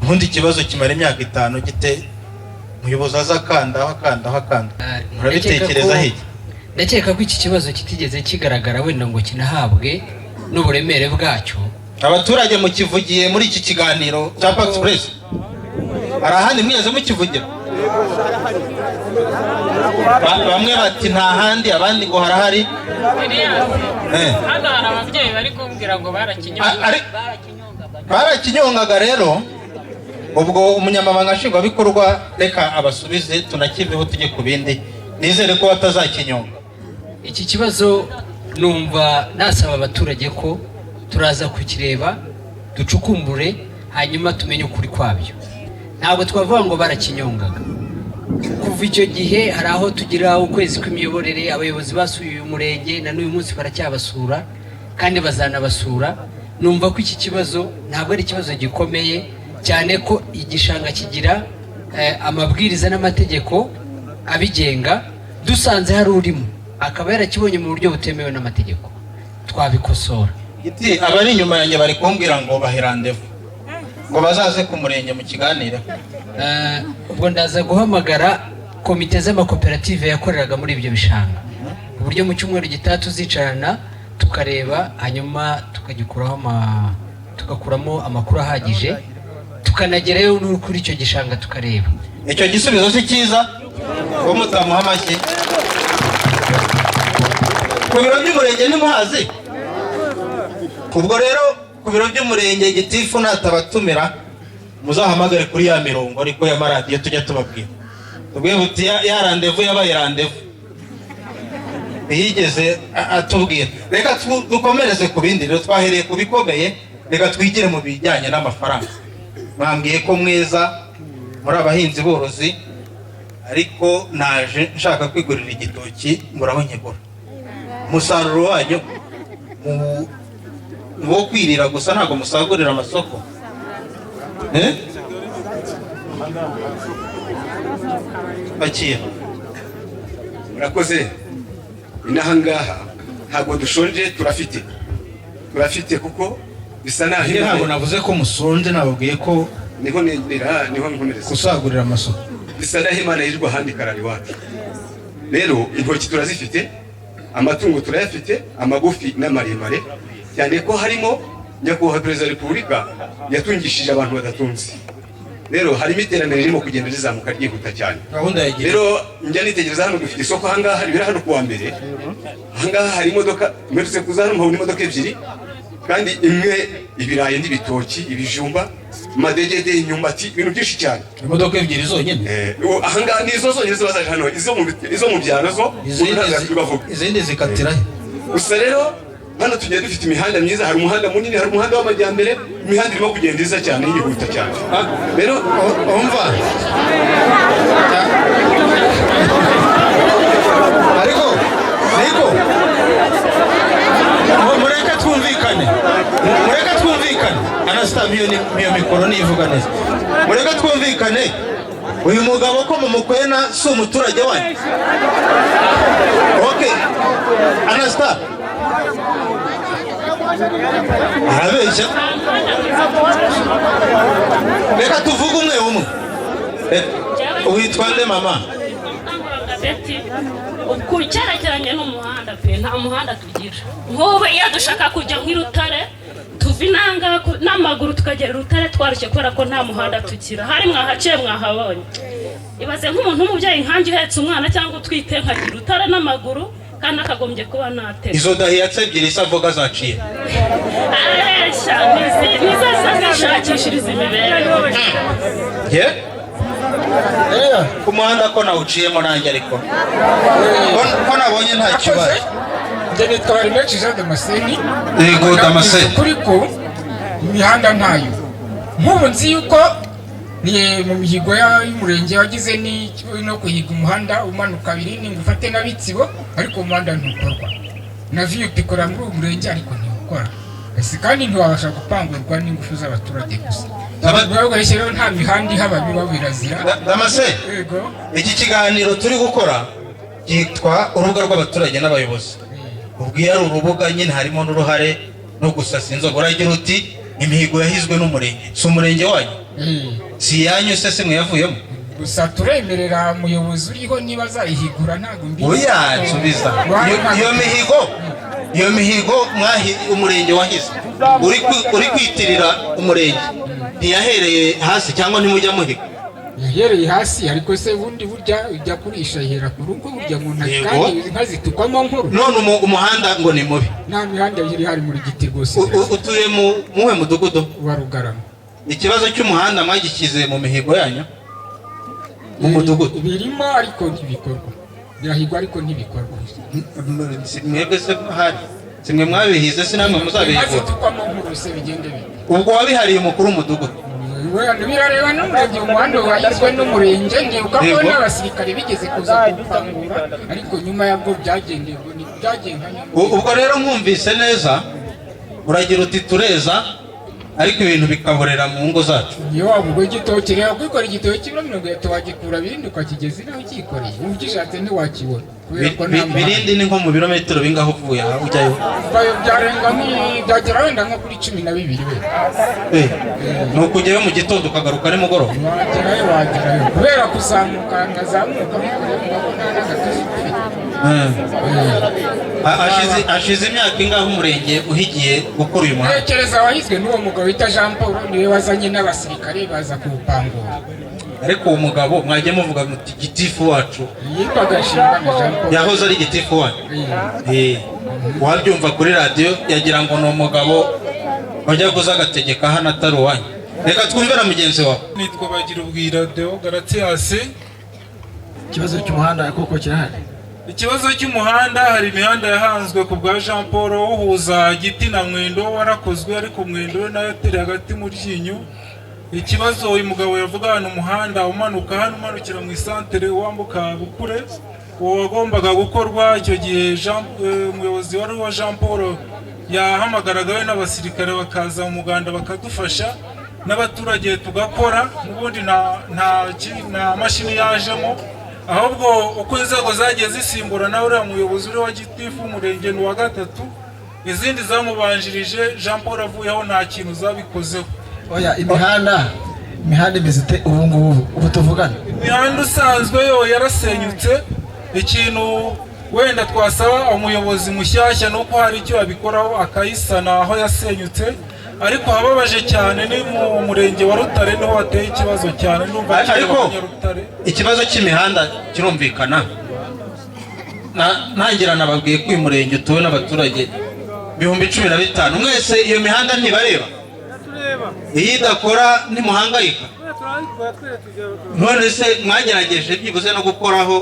Ubundi ikibazo kimara imyaka 5 gite, umuyobozi aza akandaho akandaho akanda, murabitekereza iki? Ndakeka ko iki kibazo kitigeze kigaragara wenda ngo kinahabwe n'uburemere bwacyo. Abaturage mukivugiye muri iki kiganiro cya Pax Press, hari ahandi mwigeze mukivugira? Bamwe bati nta handi, abandi ngo harahari. Hano hari ababyeyi bari kumbwira ngo barakinyongaga. Rero ubwo umunyamabanga nshingwabikorwa reka abasubize, tunakiveho tujye ku bindi. Nizere ko batazakinyonga. Iki kibazo numva nasaba abaturage ko turaza kukireba, ducukumbure, hanyuma tumenye ukuri kwabyo. Ntabwo twavuga ngo barakinyongaga. Kuva icyo gihe hari aho tugira ukwezi kw'imiyoborere, abayobozi basuye uyu murenge na n'uyu munsi baracyabasura kandi bazanabasura. Numva ko iki kibazo ntabwo ari ikibazo gikomeye cyane, ko igishanga kigira amabwiriza n'amategeko abigenga. Dusanze hari urimo akaba yarakibonye mu buryo butemewe n'amategeko, twabikosora. Giti abari inyuma yanjye bari kumbwira ngo bahe randevu, ngo bazaze ku murenge mu kiganiro. Ubwo ndaza guhamagara komite z'amakoperative yakoreraga muri ibyo bishanga, ku buryo mu cyumweru gitaha tuzicarana tukareba, hanyuma tukagikuraho tugakuramo amakuru ahagije, tukanagerayo kuri icyo gishanga tukareba. Icyo gisubizo si cyiza ngo mutamuha amashyi? Ku biro by'umurenge ntimuhazi? Ubwo rero ku biro by'umurenge gitifu natabatumira, muzahamagare kuri ya mirongo ariko y'amaradiyo tujya tubabwira, tubwiye buti ya randevu yabaye randevu ntiyigeze atubwira. Reka dukomereze ku bindi rero, twahereye ku bikomeye, reka twigire mu bijyanye n'amafaranga. Mwambwiye ko mweza muri abahinzi borozi, ariko naje nshaka kwigurira igitoki murabonyegura. Umusaruro wanyu wo kwirira gusa, ntabwo musagurira amasoko. Bakira. Murakoze. Inaha ngaha ntabwo dushonje, turafite kuko bisa naho ntabwo navuze ko musonje, nababwiye ko niho nira niho nkomereza gusagurira amasoko. Bisa naho Imana yirirwa ahandi karari iwacu. Rero intoki turazifite, amatungo turayafite, amagufi n'amaremare, cyane ko harimo nyakubahwa Perezida wa Repubulika yatungishije abantu badatunze. Rero harimo iterambere ririmo kugenda rizamuka ryihuta cyane. Rero njya nitegereza hano dufite isoko ahangaha ribera hano kuwa mbere, ahangaha hari imodoka mperutse kuza hano mpabona imodoka ebyiri, kandi imwe ibirayi n'ibitoki, ibijumba, amadegede, imyumbati, ibintu byinshi cyane. Imodoka ebyiri zonyine? Ahangaha ni izo zonyine ziba zaje hano, izo mu byaro zo izindi zikatira he? Gusa rero hano tugiye dufite imihanda myiza, hari umuhanda munini, hari umuhanda w'amajyambere, imihanda irimo kugenda iza cyane yihuta cyane. Rero umva ariko niko mureke twumvikane, mureke twumvikane. Anastasiyo niyo mikoro nivuga neza. Mureke twumvikane. Uyu mugabo ko mu mukwena si umuturage wanyu? Okay. Anastasiyo arabeshya. Reka tuvuge umwe umwe. Witwa nde mama? Ku cyerekeranye n'umuhanda pe, nta muhanda tugira. Nk'ubu iyo dushaka kujya nk'Irutare tuva inanga n'amaguru tukagera Irutare twarushye kubera ko nta muhanda tugira. Hari mwahaciye mwahabonye. Ibaze nk'umuntu w'umubyeyi nkanjye uhetse umwana cyangwa utwite nkagira Irutare n'amaguru kandi akagombye kuba nateze. Izo dahiyatse ebyiri isavuga zaciye. Areshya nizo zishakishiriza imibereho. Ye? Ku muhanda ko nawuciyemo nanjye ariko ko nabonye nta kibazo. Njye nitwa Barimenshi Jean Damascene. Yego Damascene. Kuri ko imihanda ntayo. Nk'ubu nzi yuko ni mu mihigo y'umurenge wagize ni no kuhiga umuhanda umanuka Birini ngo ufate na Bitsibo, ariko umuhanda ntukorwa. Na VUP ikora muri uwo murenge ariko ntiwukora. Ese kandi ntiwabasha gupangurwa n'ingufu z'abaturage gusa. Rero nta mihanda ihaba biba birazira. Damascene, iki kiganiro turi gukora cyitwa urubuga rw'abaturage n'abayobozi. Ubwo iyo ari urubuga nyine harimo n'uruhare no gusasa inzoga. Uragira uti Imihigo yahizwe n'umurenge, si umurenge wanyu, si iyanyu se, si mwe yavuyemo? Gusa turemerera umuyobozi uriho niba azayihigura, ntabwo mbizi. Oya, nsubiza. Iyo mihigo umurenge wahize uri kwitirira umurenge, ntiyahereye hasi cyangwa ntimujya muhiga? Yahereye hasi, ariko se bundi burya ujya kurisha ihera ku rugo, burya ngo nta kandi inka zitukwamo nkuru. None umuhanda ngo ni mubi? Nta mihanda iri hari muri Giti rwose. Utuye mu muhe mudugudu? Wa Rugarama. Ikibazo cy'umuhanda mwagishyize mu mihigo yanyu mu mudugudu? Birimo ariko ntibikorwa, birahigwa ariko ntibikorwa. Si mwebwe se hari, si mwe mwabihize, si namwe Inka muzabihigura? zitukwamo nkuru se bigende bite? Ubwo wabihariye umukuru w'umudugudu? Birareba n'umurenge. Umuhanda wahizwe n'umurenge, ndibuka ko n'abasirikare bigeze kuza kuwupangura, ariko nyuma yabwo byagendeye byagiye nka nyuma. Ubwo rero mwumvise neza, uragira uti tureza ariko ibintu bikaborera mu ngo zacu. Iyo waba igitoki, reba kwikora igitoki kibiro 30 wagikura Birindi ukakigeza inaho ukikoreye, ugishatse ntiwakibona kubera ko nta muhanda. Birindi ni nko mu birometero bingaho uvuye aha ujyayo? Byarenga byagera wenda nko kuri 12 we. Ni ukujyayo mu gitondo ukagaruka nimugoroba? Wagerayo kubera kuzamuka, nkazamuka wikoreye, ngo nta n'agatuza ufite. Hashize imyaka ingahe umurenge uhigiye gukora uyu muhanda? Ntekereza wahizwe n'uwo mugabo wita Jean Paul, niwe wazanye n'abasirikare baza kuwupangura. Ariko uwo mugabo mwajya muvuga muti gitifu wacu. Yitwaga Nshimiyimana Jean Paul. Yahoze ari gitifu wanyu. Wabyumva kuri radiyo yagira ngo ni umugabo wajya kuza agategeka hano atari uwanyu. Reka twumve na mugenzi wawe. Nitwa Bagirubwira Deo Garatiyasi. Ikibazo cy'umuhanda koko kirahari? Ikibazo cy'umuhanda, hari imihanda yahanzwe ku bwa Jean Paul uhuza Giti na Mwendo, warakozwe, ariko Mwendo we nayo ateri hagati mu ryinyo. Ikibazo uyu mugabo yavuga hano, umuhanda umanuka hano umanukira mu isantere wambuka Bukure, uwo wagombaga gukorwa icyo gihe Jean umuyobozi wari uwa Jean Paul yahamagaraga we n'abasirikare bakaza mu muganda bakadufasha n'abaturage tugakora. N'ubundi nta mashini yajemo, ahubwo uko inzego zagiye zisimburana, uriya muyobozi uri wa gitifu w'umurenge ni uwa gatatu, izindi zamubanjirije Jean Paul avuyeho nta kintu zabikozeho. Oya, imihanda imeze ite ubu ngubu, ubu tuvugana? Imihanda usanzwe yo yarasenyutse. Ikintu wenda twasaba umuyobozi mushyashya ni uko hari icyo yabikoraho akayisana aho yasenyutse, ariko ahababaje cyane ni mu murenge wa Rutare, niho hateye ikibazo cyane, ndumva kireba Ariko Abanyarutare. ikibazo cy'imihanda kirumvikana. Ntangira nababwiye ko uyu murenge utuwe n'abaturage 15,000. Mwese iyo mihanda ntibareba? Iyo idakora ntimuhangayika? None se mwagerageje byibuze no gukoraho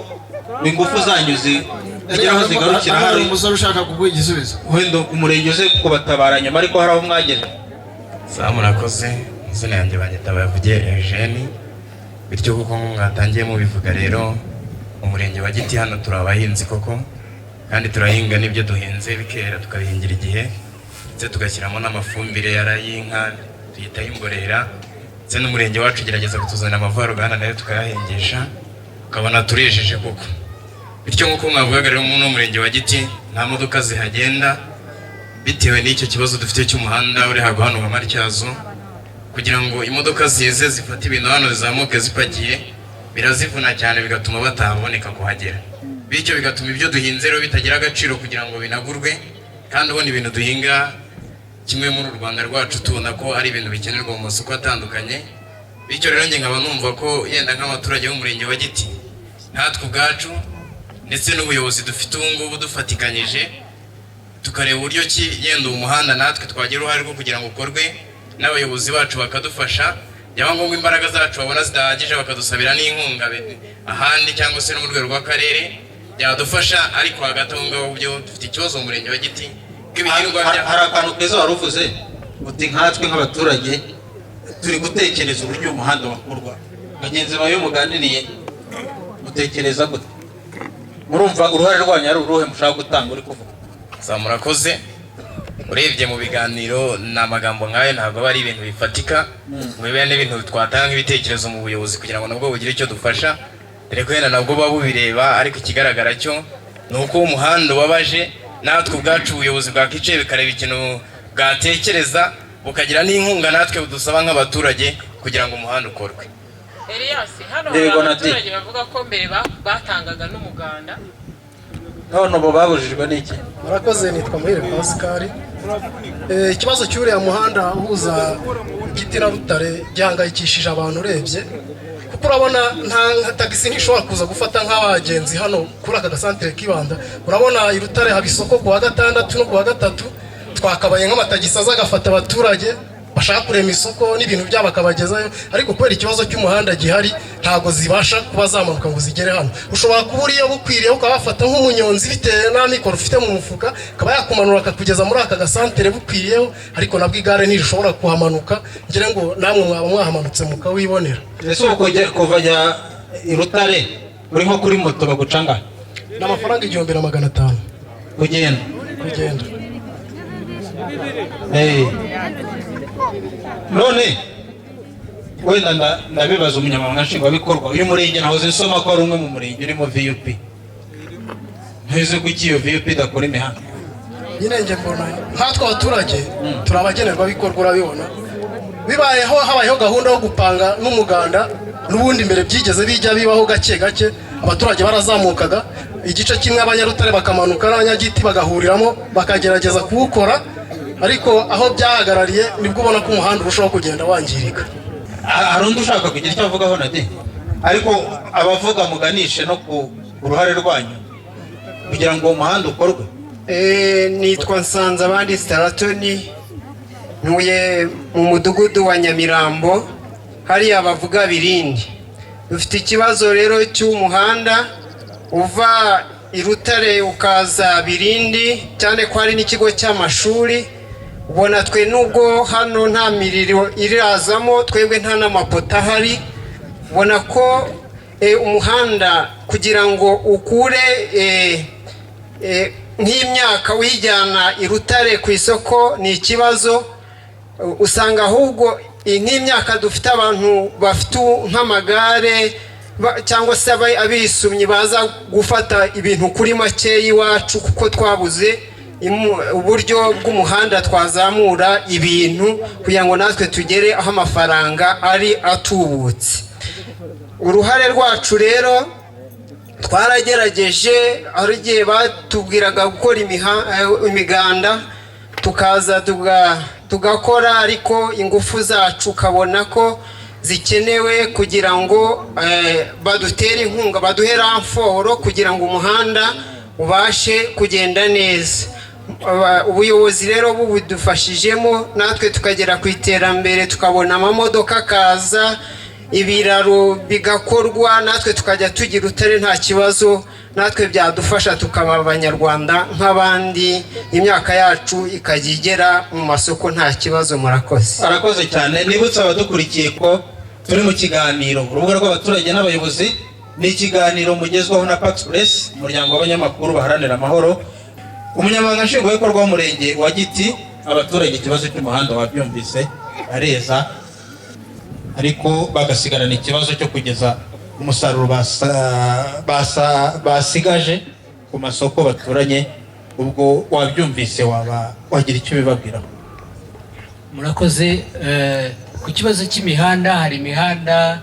ingufu zanyu zigera aho zigarukira? Hari Hari umusore ushaka kuguha igisubizo. Wenda umurenge uze kubatabara nyuma, ariko hari aho mwageze? Sawa, murakoze. Izina yanjye banyita Bavuge Eugene. Bityo kuko mwatangiye mubivuga rero, umurenge wa Giti hano turi abahinzi koko, kandi turahinga n'ibyo duhinze bikera, tukabihingira igihe, ndetse tugashyiramo n'amafumbire y'inka tuyitaho imborera, ndetse n'umurenge wacu ugerageza kutuzanira amavaruganda nayo tukayahingisha, ukabona turejeje koko. Bityo nk'uko mwavugaga rero, muri uno murenge wa Giti nta modoka zihagenda bitewe n'icyo kibazo dufite cy'umuhanda uri hagwa hano wa Matyazo. Kugira ngo imodoka zize zifate ibintu hano zizamuke zipakiye birazivuna cyane, bigatuma bataboneka kuhagera, bityo bigatuma ibyo duhinze rero bitagira agaciro kugira ngo binagurwe. Kandi ubona ibintu duhinga kimwe muri uru Rwanda rwacu, tubona ko ari ibintu bikenerwa mu masoko atandukanye. Bityo rero njye nkaba numva ko yenda nk'abaturage b'umurenge wa Giti, natwe ubwacu ndetse n'ubuyobozi dufite ubu ngubu, dufatikanyije tukareba uburyo ki yenda uwo muhanda natwe twagira uruhare rwo kugira ngo ukorwe, n'abayobozi bacu bakadufasha, byaba ngombwa imbaraga zacu babona zidahagije bakadusabira n'inkunga ahandi cyangwa se no mu rwego rw'akarere byadufasha. Ariko hagati aho ngaho byo dufite ikibazo mu murenge wa Giti bw'ibihingwa bya Hari akantu keza wari uvuze uti nkatwe nk'abaturage turi gutekereza uburyo uyu muhanda wakorwa. Bagenzi bawe iyo muganiriye mutekereza gute? Murumva uruhare rwanyu ari uruhe mushaka gutanga uri kuvuga? Za, murakoze. Urebye mu biganiro ni amagambo nk'ayo, ntabwo aba ari ibintu bifatika ngo bibe n'ibintu twatanga nk'ibitekerezo mu buyobozi kugira ngo nabwo bugire icyo dufasha, dore ko wenda nabwo buba bubireba. Ariko ikigaragara cyo ni uko umuhanda ubabaje, natwe ubwacu ubuyobozi bwakicaye bikareba ikintu bwatekereza. bukagira n'inkunga natwe budusaba nk'abaturage kugira ngo umuhanda ukorwe. Elias, hano hari Yego, Nati. abaturage bavuga ko mbere batangaga n'umuganda. None ubu babujijwe n'iki? Murakoze, nitwa Muhire Pascal. Ikibazo cy'uriya muhanda uhuza Giti na Rutare gihangayikishije abantu urebye, kuko urabona nta nka tagisi ntishobora kuza gufata nk'abagenzi hano kuri aka gasantere k'Ibanda. Urabona i Rutare haba isoko ku wa gatandatu no ku wa gatatu, twakabaye nk'amatagisi aza agafata abaturage bashaka kurema isoko n'ibintu byabo akabagezayo, ariko kubera ikibazo cy'umuhanda gihari ntabwo zibasha kuba zamanuka ngo zigere hano. Ushobora kuba uriyo bukwiriye ukabafata nk'umunyonzi bitewe n'amikoro ufite mu mufuka, akaba yakumanura akakugeza muri aka gasantere bukwiriyeho, ariko nabwo igare ntirishobora kuhamanuka. Ngira ngo namwe mwaba mwahamanutse mukawibonera. Ese ubu kuva jya i Rutare uri nko kuri moto baguca angahe? Ni amafaranga 1500 kugenda. Kugenda. None wenda ndabibaza umunyamabanga nshingwabikorwa uyu murenge, nahoze nsoma ko ari umwe mu murenge urimo VUP. Ntuzi kuki iyo VUP idakora imihanda? Nyine njye mbona nkatwe abaturage turi abagenerwabikorwa, urabibona bibayeho habayeho gahunda yo gupanga n'umuganda, n'ubundi mbere byigeze bijya bibaho gake gake, abaturage barazamukaga igice kimwe, abanyarutare bakamanuka n'abanyagiti bagahuriramo bakagerageza kuwukora, ariko aho byahagarariye nibwo ubona ko umuhanda urushaho kugenda wangirika. Hari undi ushaka kugira icyo avugaho Nadi? Ariko abavuga muganishe no ku ruhare rwanyu kugira ngo uwo muhanda ukorwe. Nitwa Nsanzabandi Staratoni, ntuye mu mudugudu wa Nyamirambo, hariya bavuga Birindi. Dufite ikibazo rero cy'umuhanda uva i Rutare ukaza Birindi, cyane ko hari n'ikigo cy'amashuri. Ubona twe nubwo hano nta miriro irazamo, twebwe nta n'amapoto ahari. Ubona ko umuhanda kugira ngo ukure nk'imyaka uyijyana i Rutare ku isoko ni ikibazo. Usanga ahubwo nk'imyaka dufite abantu bafite nk'amagare cyangwa se abisumyi baza gufata ibintu kuri make y'iwacu, kuko twabuze uburyo bw'umuhanda twazamura ibintu kugira ngo natwe tugere aho amafaranga ari atubutse. Uruhare rwacu rero twaragerageje, hari igihe batubwiraga gukora imiganda tukaza tugakora, ariko ingufu zacu ukabona ko zikenewe kugira ngo badutere inkunga, baduhe ramforo kugira ngo umuhanda ubashe kugenda neza. Ubuyobozi rero bubidufashijemo, natwe tukagera ku iterambere, tukabona amamodoka akaza, ibiraro bigakorwa, natwe tukajya tugira Rutare nta kibazo, natwe byadufasha tukaba abanyarwanda nk'abandi, imyaka yacu ikajya igera mu masoko nta kibazo. Murakoze. Arakoze cyane. Nibutse abadukurikiye ko turi mu kiganiro urubuga rw'abaturage n'abayobozi, ni ikiganiro mugezwaho na Pax Press, umuryango w'abanyamakuru baharanira amahoro. Umunyamabanga nshingwabikorwa w'umurenge wa Giti, abaturage ikibazo cy'umuhanda wabyumvise, areza, ariko bagasigarana ikibazo cyo kugeza umusaruro basigaje ku masoko baturanye. Ubwo wabyumvise, waba wagira icyo ubibabwiraho? Murakoze. Ku kibazo cy'imihanda, hari imihanda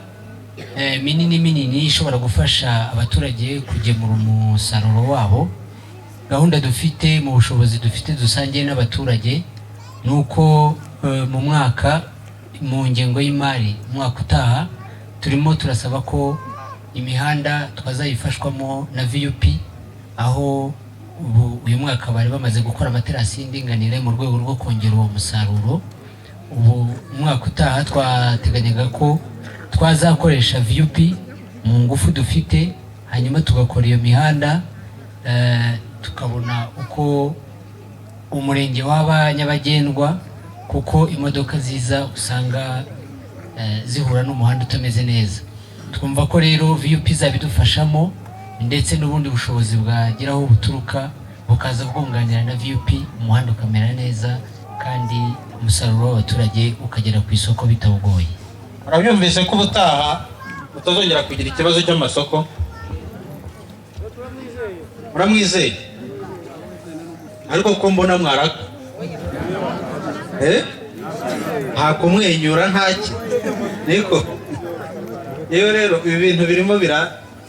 minini minini ishobora gufasha abaturage kugemura umusaruro wabo. Gahunda dufite mu bushobozi dufite dusangiye n'abaturage ni uko mu mwaka, mu ngengo y'imari umwaka utaha, turimo turasaba ko imihanda twazayifashwamo na VUP, aho ubu uyu mwaka bari bamaze gukora amaterasi y'indinganire mu rwego rwo kongera uwo musaruro. Ubu umwaka utaha twateganyaga ko twazakoresha VUP mu ngufu dufite, hanyuma tugakora iyo mihanda, tukabona uko umurenge waba nyabagendwa, kuko imodoka ziza usanga zihura n'umuhanda utameze neza. Twumva ko rero VUP izabidufashamo, ndetse n'ubundi bushobozi bwageraho buturuka bukaza bwunganira na VUP, umuhanda ukamera neza kandi umusaruro w'abaturage ukagera ku isoko bitawugoye. Murabyumvise ko ubutaha utazongera kugira ikibazo cy'amasoko? Muramwizeye? Ariko ko mbona mwaraka? Nta kumwenyura, ntaki niko. Yewe rero ibi bintu birimo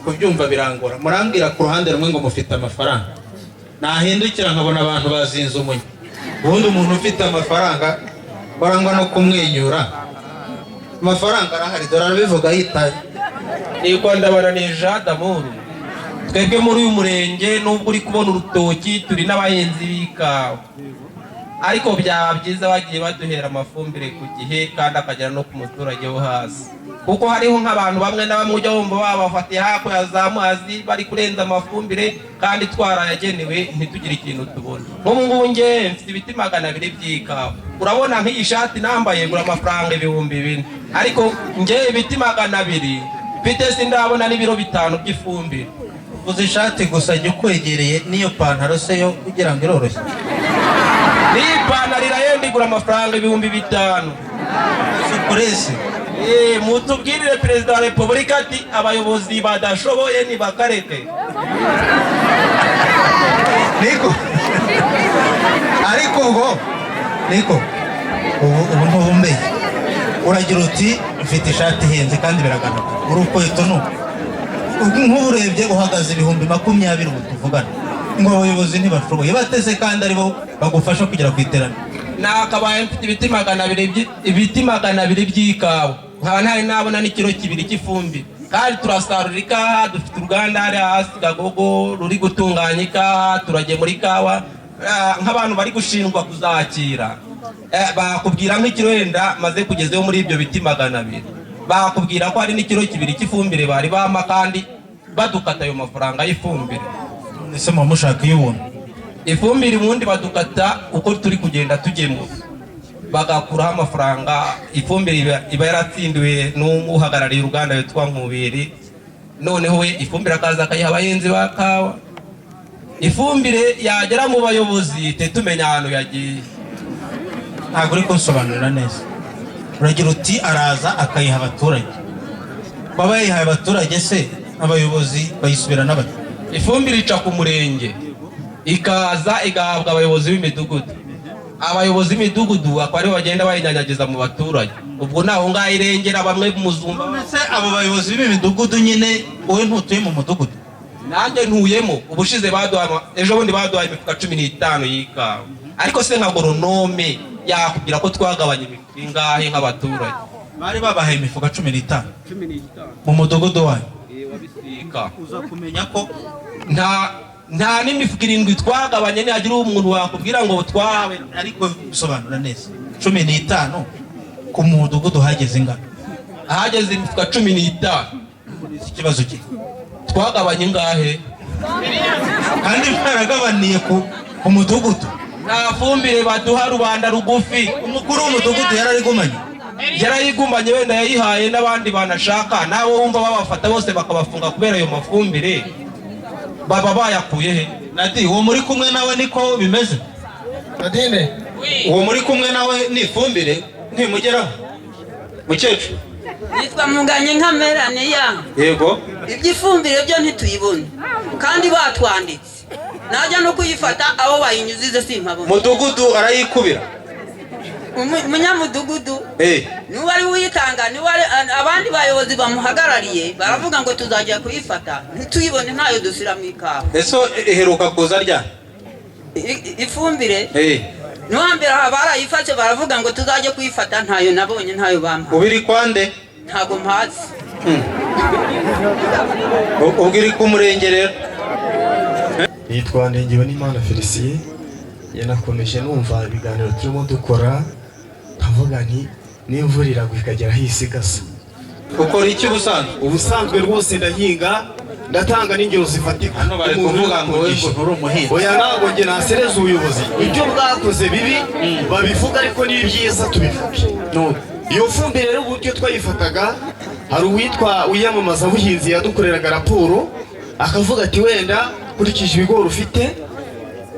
kubyumva birangora. Murambwira ku ruhande rumwe ngo mufite amafaranga, nahindukira nkabona abantu bazinze umunya. Ubundi umuntu ufite amafaranga barangwa no kumwenyura. Amafaranga arahari, dore arabivuga yitaye. Niko ndabaranije Damuru. Twebwe muri uyu murenge nubwo uri kubona urutoki turi n'abahinzi b'ikawa, ariko byaba byiza bagiye baduhera amafumbire ku gihe kandi akagera no ku muturage wo hasi, kuko hariho nk'abantu bamwe na bamwe ujya wumva babafatiye hakurya za Muhazi bari kurenza amafumbire kandi twarayagenewe ntitugire ikintu tubona. Nk'ubu ngubu nge mfite ibiti 200 by'ikawa, urabona nk'iyi shati nambaye gura amafaranga 4000, ariko nge ibiti 200 mfite sindabona n'ibiro 5 by'ifumbire. Uzi ishati gusa jya ukwegereye n'iyo pantaro se yo kugira ngo iroroshye. N'iyi pantaro irahenda igura amafaranga 5000. Supuresi. Mutubwirire Perezida wa Repubulika ati abayobozi badashoboye nibakareke. Niko. Ariko ngo niko ubu ntubumbeye. Uragira uti mfite ishati ihenze kandi biragana. Urukweto nuko. Nk'uburebye uhagaze 20,000 ubu tuvugana. Ngo abayobozi ntibashoboye bateze kandi aribo bagufasha kugera ku iterambere. Nakabaye mfite ibiti 200 ibiti 200 by'ikawa, nkaba ntari nabona n'ikiro 2 cy'ifumbire, kandi turasarura ikawa, dufite uruganda hari hasi Gagogo ruri gutunganya ikawa, turagemura ikawa. Nk'abantu bari gushingwa kuzakira bakubwira nk'ikiro wenda maze kugezeho muri ibyo biti 200, bakubwira ko hari n'ikiro 2 cy'ifumbire bari bama kandi badukata ayo mafaranga y'ifumbire. Ese muba mushaka iy'ubuntu? Ifumbire ubundi badukata uko turi kugenda tugemura, bagakuraho amafaranga. Ifumbire iba yaratsindiwe n'uhagarariye uruganda witwa Nkubiri, noneho we ifumbire akaza akayiha abahinzi ba kawa. Ifumbire yagera mu bayobozi tumenya ahantu yagiye. Ntabwo uri kunsobanurira neza. Uragira uti araza akayiha abaturage, baba yayihaye abaturage se abayobozi bayisubira n'abati? Ifumbire ica ku murenge ikaza igahabwa abayobozi b'imidugudu, abayobozi b'imidugudu akaba aribo bagenda bayinyanyagiza mu baturage. Ubwo naho ngaho irengera bamwe muzumva. Se abo bayobozi b'imidugudu nyine wowe ntutuye mu mudugudu? Nanjye ntuyemo. Ubushize baduhaye, ejo bundi baduhaye imifuka 15 y'ikawa, ariko se nka goronome yakubwira ko twagabanye imifuka ingahe nk'abaturage? Bari babahaye imifuka 15 mu mudugudu wanyu? Uza kumenya ko nta n'imifuka 7 twagabanye. Nihagira umuntu wakubwira ngo twahawe, ariko bisobanura neza 15 ku mudugudu hageze ingano, ahageze imifuka 15. Ikibazo cye twagabanye ingahe kandi mwaragabaniye ku mudugudu? Nta fumbire baduha rubanda rugufi. Umukuru w'umudugudu yararigumanye, yarayigumanye wenda yayihaye n'abandi banashaka, nabo wumva babafata bose bakabafunga kubera ayo mafumbire baba bayakuye he? Nadi, uwo muri kumwe nawe niko bimeze? Nadine, uwo muri kumwe nawe ni ifumbire ntimugeraho? Mukecuru nitwa Munganye nka Melania. Yego. Iby'ifumbire byo ntituyibona kandi batwanditse, najya no kuyifata aho bayinyuzize simpabona. Mudugudu arayikubira umunyamudugudu niwe ari uyitanga, niwe abandi bayobozi bamuhagarariye baravuga ngo tuzajya kuyifata ntituyibone, ntayo dushyira mu ikawa. Ese iheruka kuza rya ifumbire? Niwambere aha barayifashe baravuga ngo tuzajye kuyifata, ntayo nabonye, ntayo bampa. Ubiri kwande? Ntago mpazi. Ubwo iri ku murenge rero. Nitwa Ndengewenimana Felicien. Yanakomeje numva ibiganiro turimo dukora nkavuga nti n'imvura iragwa ikagera aho isigasa. Ukora iki ubusanzwe? Ubusanzwe rwose ndahinga, ndatanga n'ingero zifatika. Hano bari kuvuga ngo we ngo nturi umuhinzi. Oya, ntabwo njye nasereza ubuyobozi. Ibyo bwakoze bibi babivuga, ariko n'ibyiza tubivuge. Iyo fumbire rero uburyo twayifataga, hari uwitwa wiyamamaza buhinzi yadukoreraga raporo akavuga ati wenda kurikije ibigori ufite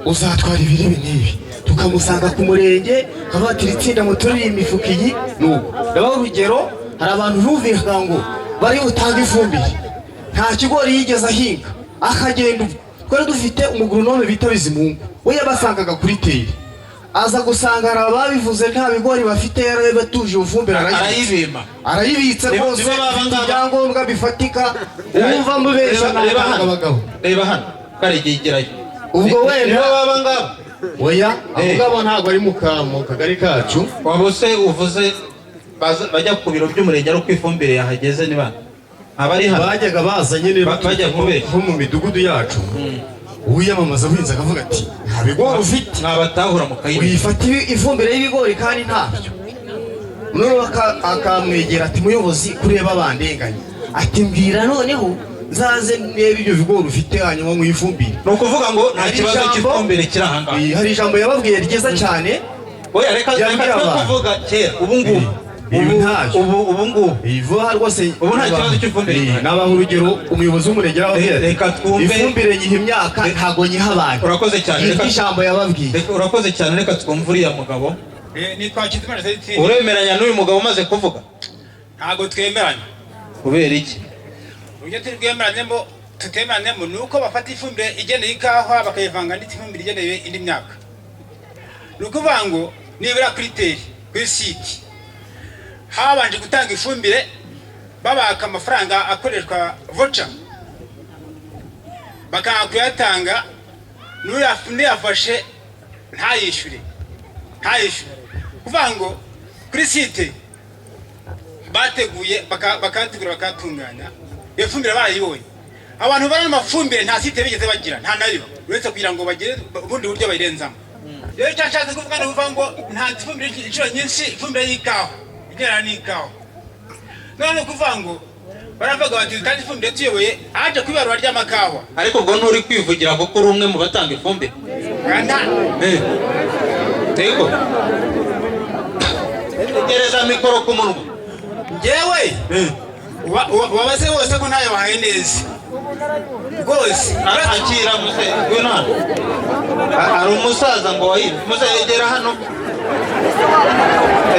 uzatwara ibiri n'ibi, tukamusanga ku murenge akabatira itsinda ngo turire imifuka iyi. Nuko ndabaha urugero, hari abantu bumvikaga ngo bari butange ifumbire, nta kigori yigeze ahinga akagenda. Twari dufite umugoronome bita Bizimungu, we yabasangaga kuri teri Aza gusanga hari ababivuze nta bigori bafite, yarabatuje ifumbire Arayibima. Arayibitse rwose, Nibo baba ifite ngaba. ibyangombwa bifatika. Uwumva mubeshya Reba natanga hano. abagabo. Reba hano, karegegerayo. Ubwo wenda nibo baba ngaba. Oya, abo ngabo ntabwo ari mu kagari kacu. Waba se uvuze bajya ku biro by'umurenge ari uko ifumbire yahageze, ni bande abari hano? Bajyaga baza nyine bajya kubeshya nko mu midugudu yacu, uwiyamamaza abuhinzi akavuga ati nta bigori ufite, mwabatahura mukayibika, uyifata ifumbire y'ibigori kandi ntabyo. Noneho akamwegera ati muyobozi, kureba bandenganye, ati mbwira noneho nzaze ndebe ibyo bigori ufite hanyuma nkwifumbire. Ni ukuvuga ngo nta Hari kibazo ijambo- cy'ifumbire kiri aha ngaha. Hari ijambo yababwiye ryiza cyane. Oya, reka Yabwiye reka twe abantu. kuvuga kera, ubu ngubu. Ibi ntabyo. Ubu ngubu vuba rwose. Ubu nta kibazo cy'ifumbire gihari. Nabaha urugero, umuyobozi w'umurenge yarababwiye ati, Reka twumve. Ifumbire nyiha imyaka, ntabwo nyiha abantu. Urakoze cyane. Iryo ijambo yababwiye. Urakoze cyane, reka twumve uriya mugabo. Nitwa Hakizimana Celestine. Uremeranya n'uyu mugabo umaze kuvuga? Ntabwo twemeranya. Kubera iki? Uburyo turi bwemeranyemo tutemeranyemo ni uko bafata ifumbire igeneye ikawa bakayivanga n'ifumbire igeneye indi myaka. Ni ukuvuga ngo nibura kuri teri, kuri site, habanje gutanga ifumbire babaka amafaranga akoreshwa voucher, bakanga kuyatanga, n'uyafashe ntayishyure. Kuvuga ngo kuri site bateguye, bakategura, bakatunganya iyo fumbire, barayibonye. Abantu bari amafumbire nta site bigeze bagira, nta nayo, uretse kugira ngo bagire ubundi buryo bayirenzamo. Rero icyo nshatse kuvuga ni ukuvuga ngo nta ifumbire inshuro nyinshi, ifumbire y'ikawa igererana n'ikawa. None ni ukuvuga ngo baravuga bati dutange ifumbire tuyoboye aje ku ibarura ry'amakawa. Ariko ubwo nturi kwivugira kuko uri umwe mu batanga ifumbire? Yego, tegereza mikoro ku munwa. Njyewe wabaze bose ko ntayo bahaye neza rwose. Akira muse, ngwino hano. Hari umusaza ngo wayibye. Muse, egera hano,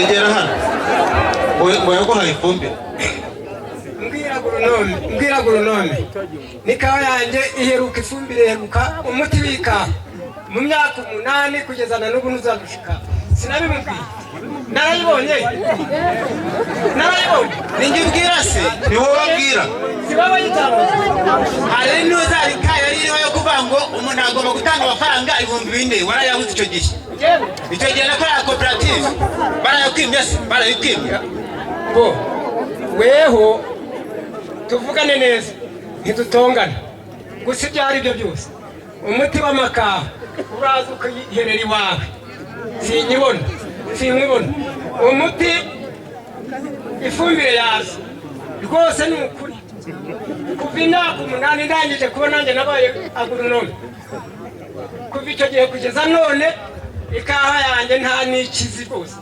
egera hano. Ngo yaguhaye ifumbire. Mbwira agoronome, mbwira agoronome, n'ikawa yanjye iheruka ifumbire, iheruka umuti w'ikawa mu myaka 8, kugeza na n'ubu ntuzadushika. Sinabimubwiye, narayibonye, narayibonye. Ninjye ubwira se? Ni wowe abwira. Si wowe yitanga. Hari n'uzarika yari iriho yo kuvuga ngo umuntu agomba gutanga amafaranga 4000, warayabuze icyo gihe. Icyo gihe nakorera koperative, barayakwimye se? Barayikwimye. Bo weho tuvugane neza, ntidutongana. Gusa ibyo ari byo byose, umuti w'amakawa uraza ukayiherera iwawe, sinyibona, sinkubona. Umuti, ifumbire yaza rwose, ni ukuri. Kuva imyaka 8 ndangije kuba nanjye nabaye agoronome, kuva icyo gihe kugeza none ikawa yanjye nta n'ikizi rwose.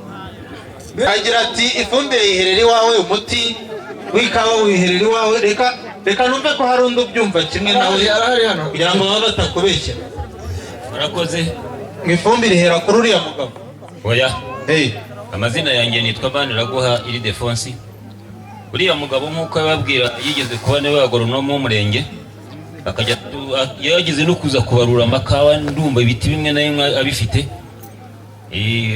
Agira ati ifumbire yiherera iwawe, umuti w'ikawa wiherera iwawe. Reka numve ko hari undi ubyumva kimwe nawe, kugira ngo babe batakubeshya. Murakoze. Ngo ifumbire ihera kuri uriya mugabo. Oya. Amazina yanjye nitwa Maniraguha Iridefonsi. Uriya mugabo nk'uko yababwira, yigeze kuba niwe agoronome w'umurenge, akajya yageze no kuza kubarura amakawa, ndumva ibiti bimwe na bimwe abifite.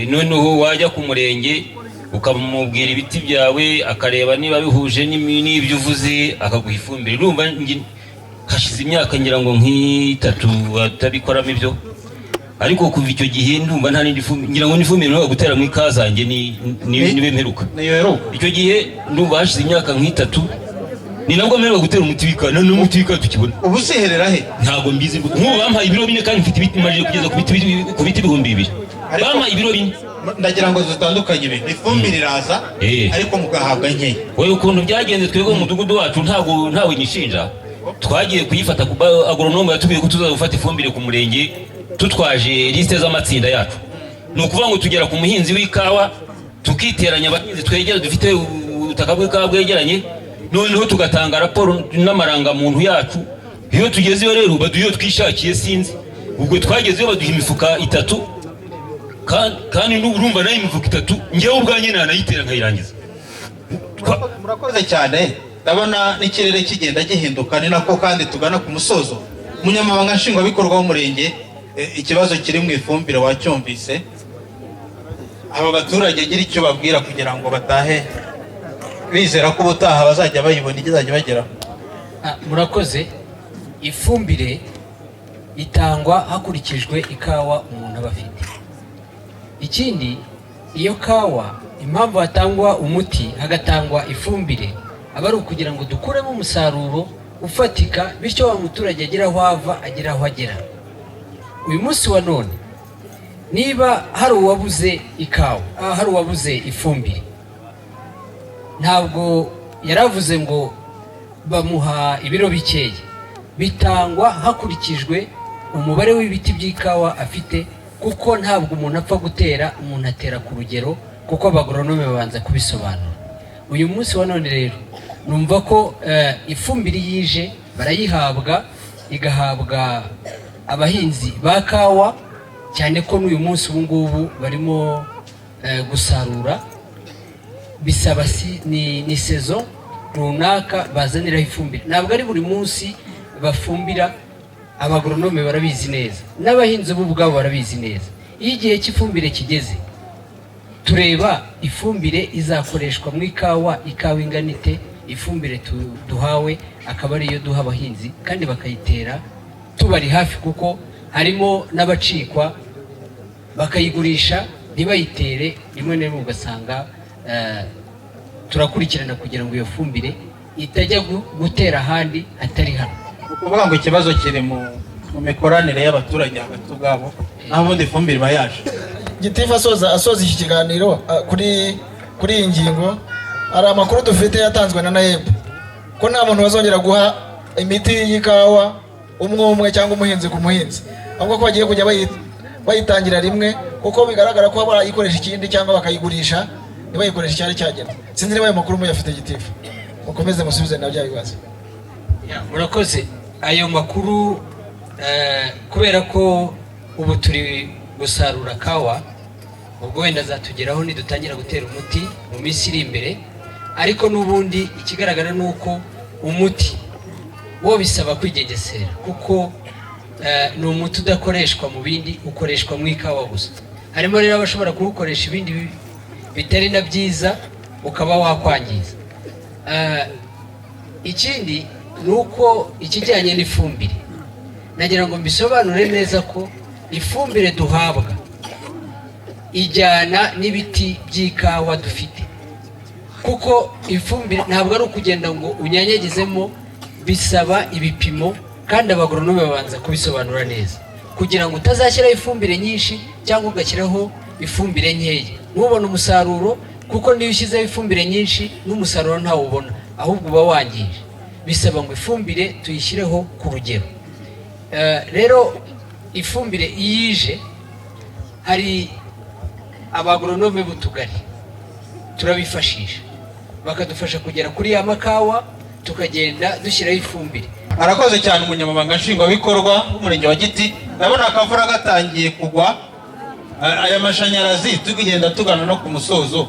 Noneho wajya ku murenge ukamubwira ibiti byawe, akareba niba bihuje n'ibyo uvuze, akaguha ifumbire. Urumva hashize imyaka ngira ngo nk'itatu atabikoramo ibyo, ariko kuva icyo gihe ndumva nta n'indi fumbire, ngira ngo n'ifumbire ntabwo gutera mu ikawa zanjye nibe mperuka. Icyo gihe ndumva hashize imyaka nk'itatu, ni nabwo mperuka gutera umuti w'ikawa, none umuti w'ikawa tukibona. Ubu uziherera he? Ntabwo mbizi. Nk'ubu bampaye ibiro 4 kandi mfite ibiti, maze kugeza ku biti 2000. Bampaye ibiro 4. Ndagira ngo dutandukanye ibintu. Ifumbire iraza, ariko mugahabwa nkeya. Oya, ukuntu byagenze twebwe mu mudugudu wacu ntabwo ntawe nyishinja. Twagiye kuyifata ku agoronome yatubwiye ko tuzaza gufata ifumbire ku murenge tutwaje liste z'amatsinda yacu. Ni ukuvuga ngo tugera ku muhinzi w'ikawa tukiteranya abahinzi twegera dufite ubutaka bw'ikawa bwegeranye, noneho tugatanga raporo n'amarangamuntu yacu. Iyo tugezeyo rero baduha iyo twishakiye, sinzi. Ubwo twagezeyo baduha imifuka 3, kandi urumva nayo imifuka 3 njyewe ubwanjye nanayitera nkayirangiza. Murakoze cyane. Ndabona n'ikirere kigenda gihinduka, ni nako kandi tugana ku musozo. Umunyamabanga nshingwabikorwa w'umurenge, ikibazo kiri mu ifumbire wacyumvise. Aba baturage gira icyo babwira kugira ngo batahe bizera ko ubutaha bazajya bayibona izajya bageraho. Murakoze. Ifumbire itangwa hakurikijwe ikawa umuntu aba afite. Ikindi, iyo kawa, impamvu hatangwa umuti, hagatangwa ifumbire, aba ari ukugira ngo dukuremo umusaruro ufatika, bityo wa muturage agera aho ava, agera aho agera. Uyu munsi wa none, niba hari uwabuze ikawa, hari uwabuze ifumbire, ntabwo yaravuze ngo bamuha ibiro bikeya. Bitangwa hakurikijwe umubare w'ibiti by'ikawa afite, kuko ntabwo umuntu apfa gutera, umuntu atera ku rugero, kuko abagoronome babanza kubisobanura. Uyu munsi wa none rero numva ko ifumbire yije barayihabwa, igahabwa abahinzi ba kawa, cyane ko n'uyu munsi ubu ngubu barimo gusarura. Bisaba ni saison runaka bazaniraho ifumbire, ntabwo ari buri munsi bafumbira. Abagoronome barabizi neza, n'abahinzi bo ubwabo barabizi neza. Iyo igihe cy'ifumbire kigeze, tureba ifumbire izakoreshwa mu ikawa, ikawa ingana ite, ifumbire duhawe akaba ariyo duha abahinzi, kandi bakayitera tubari hafi, kuko harimo n'abacikwa bakayigurisha ntibayitere. Rimwe na rimwe ugasanga turakurikirana kugira ngo iyo fumbire itajya gutera ahandi hatari hano. Ukuvuga ngo ikibazo kiri mu mikoranire y'abaturage hagati ubwabo, naho ubundi ifumbire iba yaje. Gitifu asoza iki kiganiro kuri iyi ngingo, hari amakuru dufite yatanzwe na NAEB ko nta muntu bazongera guha imiti y'ikawa umwe umwe cyangwa umuhinzi ku muhinzi, ahubwo ko bagiye kujya bayitangira rimwe, kuko bigaragara ko barayikoresha ikindi cyangwa bakayigurisha ntibayikoreshe icyari cyagenwe. Sinzi niba ayo makuru muyafite, Gitifu, mukomeze musubize na bya bibazo. Murakoze. Ayo makuru kubera ko ubu turi gusarura kawa, ubwo wenda azatugeraho nidutangira gutera umuti mu minsi iri imbere. Ariko n'ubundi ikigaragara ni uko umuti wo bisaba kwigengesera, kuko ni umuti udakoreshwa mu bindi, ukoreshwa mu ikawa gusa. Harimo rero abashobora kuwukoresha ibindi bitari na byiza, ukaba wakwangiza. Ikindi ni uko ikijyanye n'ifumbire, nagira ngo mbisobanure neza ko ifumbire duhabwa ijyana n'ibiti by'ikawa dufite, kuko ifumbire ntabwo ari ukugenda ngo unyanyagizemo, bisaba ibipimo, kandi abagoronome babanza kubisobanura neza kugira ngo utazashyiraho ifumbire nyinshi cyangwa ugashyiraho ifumbire nkeya ntubone umusaruro, kuko niyo ushyizeho ifumbire nyinshi n'umusaruro ntawubona, ahubwo uba wangije. Bisaba ngo ifumbire tuyishyireho ku rugero. Rero ifumbire iyo ije, hari abagoronome b'utugari turabifashisha, bakadufasha kugera kuri ya makawa, tukagenda dushyiraho ifumbire. Arakoze cyane umunyamabanga nshingwabikorwa w'umurenge wa Giti. Ndabona akavura gatangiye kugwa, aya mashanyarazi tugenda tugana no ku musozo.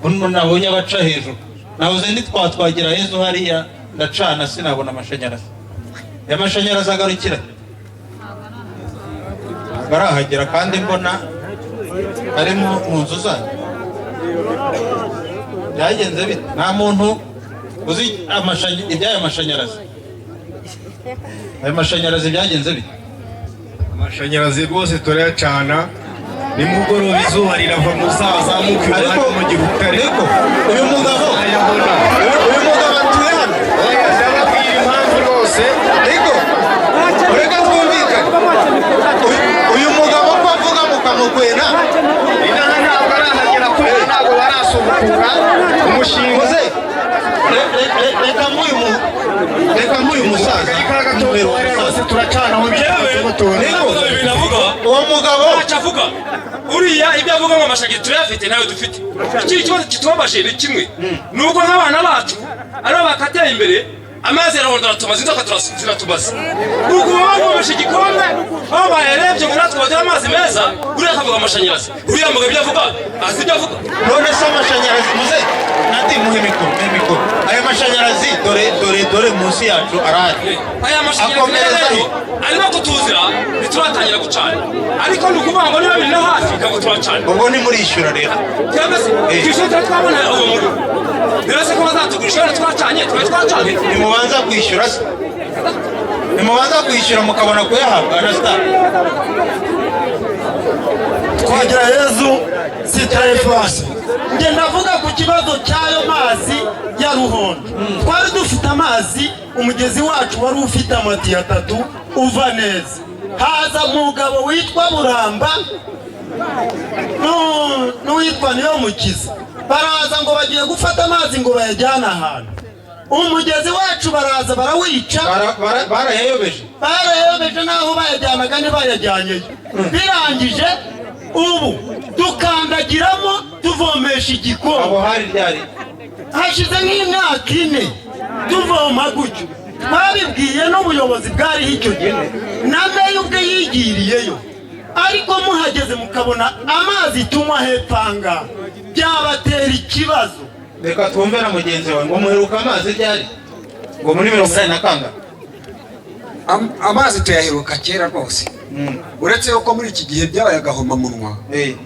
Buno nabonye abaca hejuru, nabuze ntitwatwagira hezo hariya, ndacana sinabona amashanyarazi. Aya mashanyarazi agarukira barahagera, kandi mbona ari mu nzu zanyu. Byagenze bite? Nta muntu uzi iby'aya mashanyarazi? Aya mashanyarazi byagenze bite? Amashanyarazi rwose turayacana nimugoroba, izuba rirava, muzazamuke iruhande mu gihutare. Uyu mugabo atuye hano, ndababwira impamvu rwose. Ariko reka twumvikane, uyu mugabo ko avuga mukamukwena, inaha ntabwo arahagera kubera ntabwo barasubukura umushinga. Reka nk'uyu musaza turacanaho. Uwo mugabo ntacyo avuga, uriya ibyo avuga ngo amashanyarazi turayafite nayo dufite. Ikindi kibazo kitubabaje ni kimwe, ni uko nk'abana bacu aribo bakateye imbere, Amazi yarahonda aratumaze, inzoka ziratumaze. Ubwo bavomesha igikombe, aho bayarebye ngo natwe bagire amazi meza, uriya akavuga amashanyarazi, uriya mugabo ibyo avuga azi ibyo avuga. None se amashanyarazi, muze nati muhe mikoro, muhe mikoro. Ayo mashanyarazi dore dore dore munsi yacu arahari. Aya mashanyarazi Akomereza rero he? arimo kutuzira, ntituratangira gucana, ariko ni ukuvuga ngo niba biri no hafi ntabwo turacana. Ubwo ntimurishyura rero? Cyangwa se twishyura tuba twabona uwo muriro. Rero se ko bazatugurisha wenda twacanye, twari twacanye? Ntimubanza kwishyura se? Ntimubanza kwishyura mukabona kuyahabwa? Anasta. Twagira Yezu sitarefasi. Njye ndavuga ku kibazo cy'ayo mazi ya Ruhondo. Twari dufite amazi, umugezi wacu wari ufite amatiyo 3 uva neza. Haza umugabo witwa Buramba n'uwitwa Niyomukiza, baraza ngo bagiye gufata amazi ngo bayajyane ahantu. Umugezi wacu baraza barawica. Barayayobeje. Barayayobeje, naho bayajyanaga ntibayajyanyeyo. Birangije ubu dukandagiramo tuvomesha igikombe. Aho hari ryari? Hashize nk'imyaka 4 tuvoma gutyo. Twabibwiye n'ubuyobozi bwariho icyo gihe, na meya ubwe yigiriyeyo, ariko muhageze mukabona amazi tunywa hepfo aha ngaha byabatera ikibazo. Reka twumve na mugenzi wawe ngo muheruka amazi ryari? Ngo muri 80 na kangahe? Amazi tuyaheruka kera rwose, uretse yuko muri iki gihe byabaye agahomamunwa,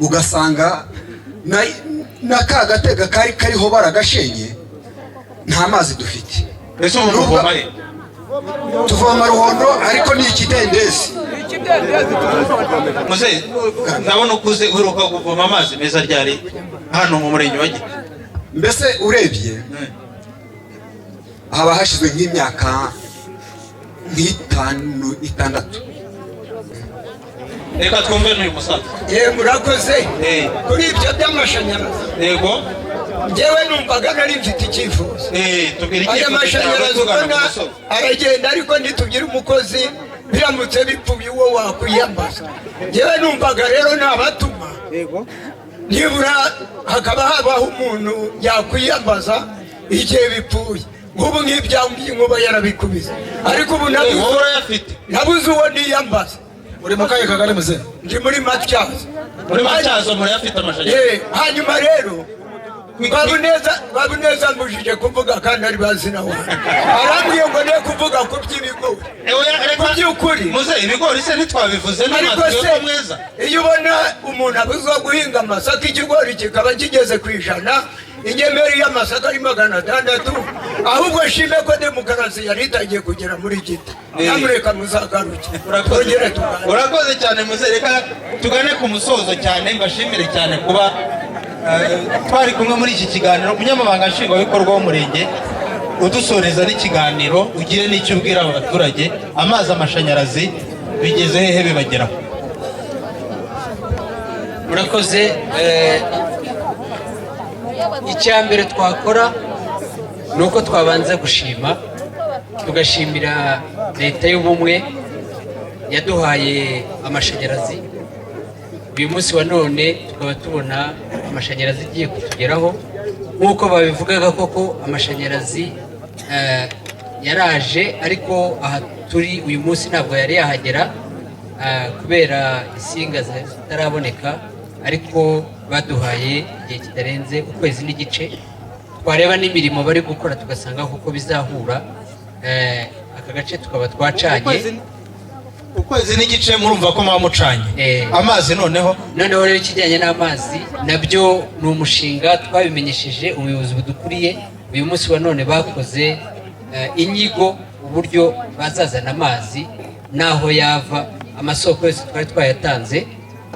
ugasanga na ka gatega kari kariho baragashenye, nta mazi dufite. Ese ubu muvoma he? Tuvoma Ruhondo, ariko ni ikidendezi. Muze, ndabona ukuze, uheruka kuvoma amazi meza ryari hano mu murenge wa Giti? Mbese urebye haba hashize nk'imyaka nk'itanu, 6. Reka twumve n'uyu musaza. Ye, murakoze. Kuri ibyo by'amashanyarazi, Yego. njyewe numvaga nari mfite icyifuzo. Tubwire Aya icyifuzo cyawe mashanyarazi tugana ku ubona musozo. aragenda, ariko ntitugire umukozi, biramutse bipfuye uwo wakwiyambaza. Njyewe numvaga rero nabatuma nibura hakaba habaho umuntu yakwiyambaza igihe bipfuye, nk'ubu nk'ibyangiye inkuba yarabikubise, ariko ubu Wowe urayafite? nabuze uwo niyambaza. Uri mu kahe kagari, muze? Ndi muri Matyazo. Muri Matyazo murayafite amashanyarazi? Hanyuma rero Babuneza mbujije kuvuga kandi ari bazina wanjye, arambwiye ngo ne kuvuga ku by'ibigori. Ku by'ukuri Muze, ibigori se ntitwabivuze? Ariko N'amatwi se yo mwiza. iyo ubona umuntu abuzwa guhinga amasaka, ikigori kikaba kigeze ku 100, ingemeri y'amasaka ari 600, ahubwo nshime ko demokarasi yari itangiye kugera muri Giti. Nyamuneka muzagaruke twongere tuganire. Urakoze cyane muze. Reka tugane ku musozo cyane, mbashimire cyane kuba twari kumwe muri iki kiganiro. Umunyamabanga nshingwabikorwa w'umurenge udusoreza n'ikiganiro, ugire n'icyo ubwira aba baturage. Amazi, amashanyarazi bigeze hehe, bibageraho? Murakoze. Icya mbere twakora ni uko twabanza gushima, tugashimira Leta y'Ubumwe yaduhaye amashanyarazi. Uyu munsi wa none tukaba tubona amashanyarazi agiye kutugeraho nk'uko babivugaga koko. Amashanyarazi yaraje, ariko aha turi uyu munsi ntabwo yari yahagera kubera insinga zitaraboneka, ariko baduhaye igihe kitarenze ukwezi n'igice. Twareba n'imirimo bari gukora tugasanga kuko bizahura, aka gace tukaba twacanye. Ukwezi n'igice murumva ko muba mucanye. Amazi noneho? Noneho rero ikijyanye n'amazi nabyo ni umushinga twabimenyesheje ubuyobozi budukuriye. Uyu munsi wa none bakoze inyigo uburyo bazazana amazi n'aho yava. Amasoko yose twari twayatanze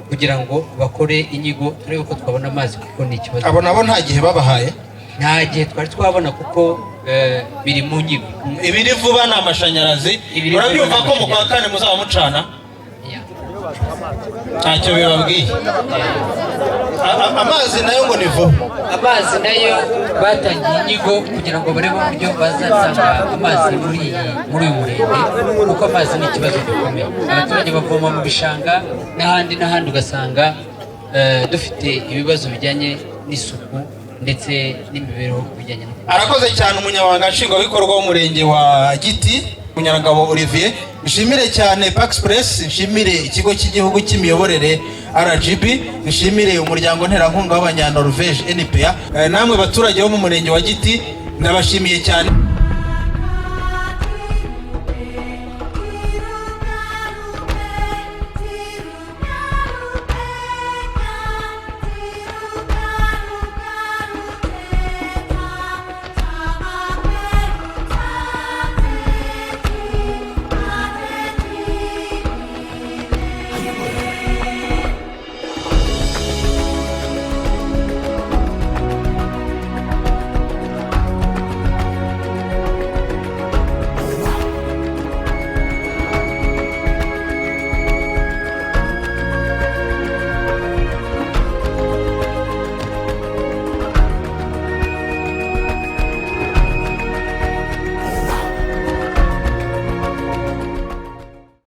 kugira ngo bakore inyigo turebe ko twabona amazi, kuko ni ikibazo. Abo nabo nta gihe babahaye? Nta gihe twari twabona kuko biri mu nyigo. Ibiri vuba ni amashanyarazi. Ibiri vuba Urabyumva ni ko mu kwa amashanyarazi. kane muzaba mucana, ntacyo bibabwiye. Amazi nayo ngo ni vuba? Amazi nayo batangiye inyigo kugira ngo barebe uburyo bazatanga amazi muri uyu murenge, kuko amazi ni ikibazo gikomeye. Abaturage bavoma mu bishanga n'ahandi n'ahandi, ugasanga dufite ibibazo bijyanye n'isuku. ndetse n'imibereho ku bijyanye no Arakoze cyane umunyamabanga nshingwabikorwa w'umurenge wa Giti, Munyarangabo Olivier. Nshimire cyane Pax Press, nshimire ikigo cy'igihugu cy'imiyoborere RGB, nshimire umuryango nterankunga w'abanyanorvege NPA. Namwe baturage bo mu murenge wa Giti, ndabashimiye cyane.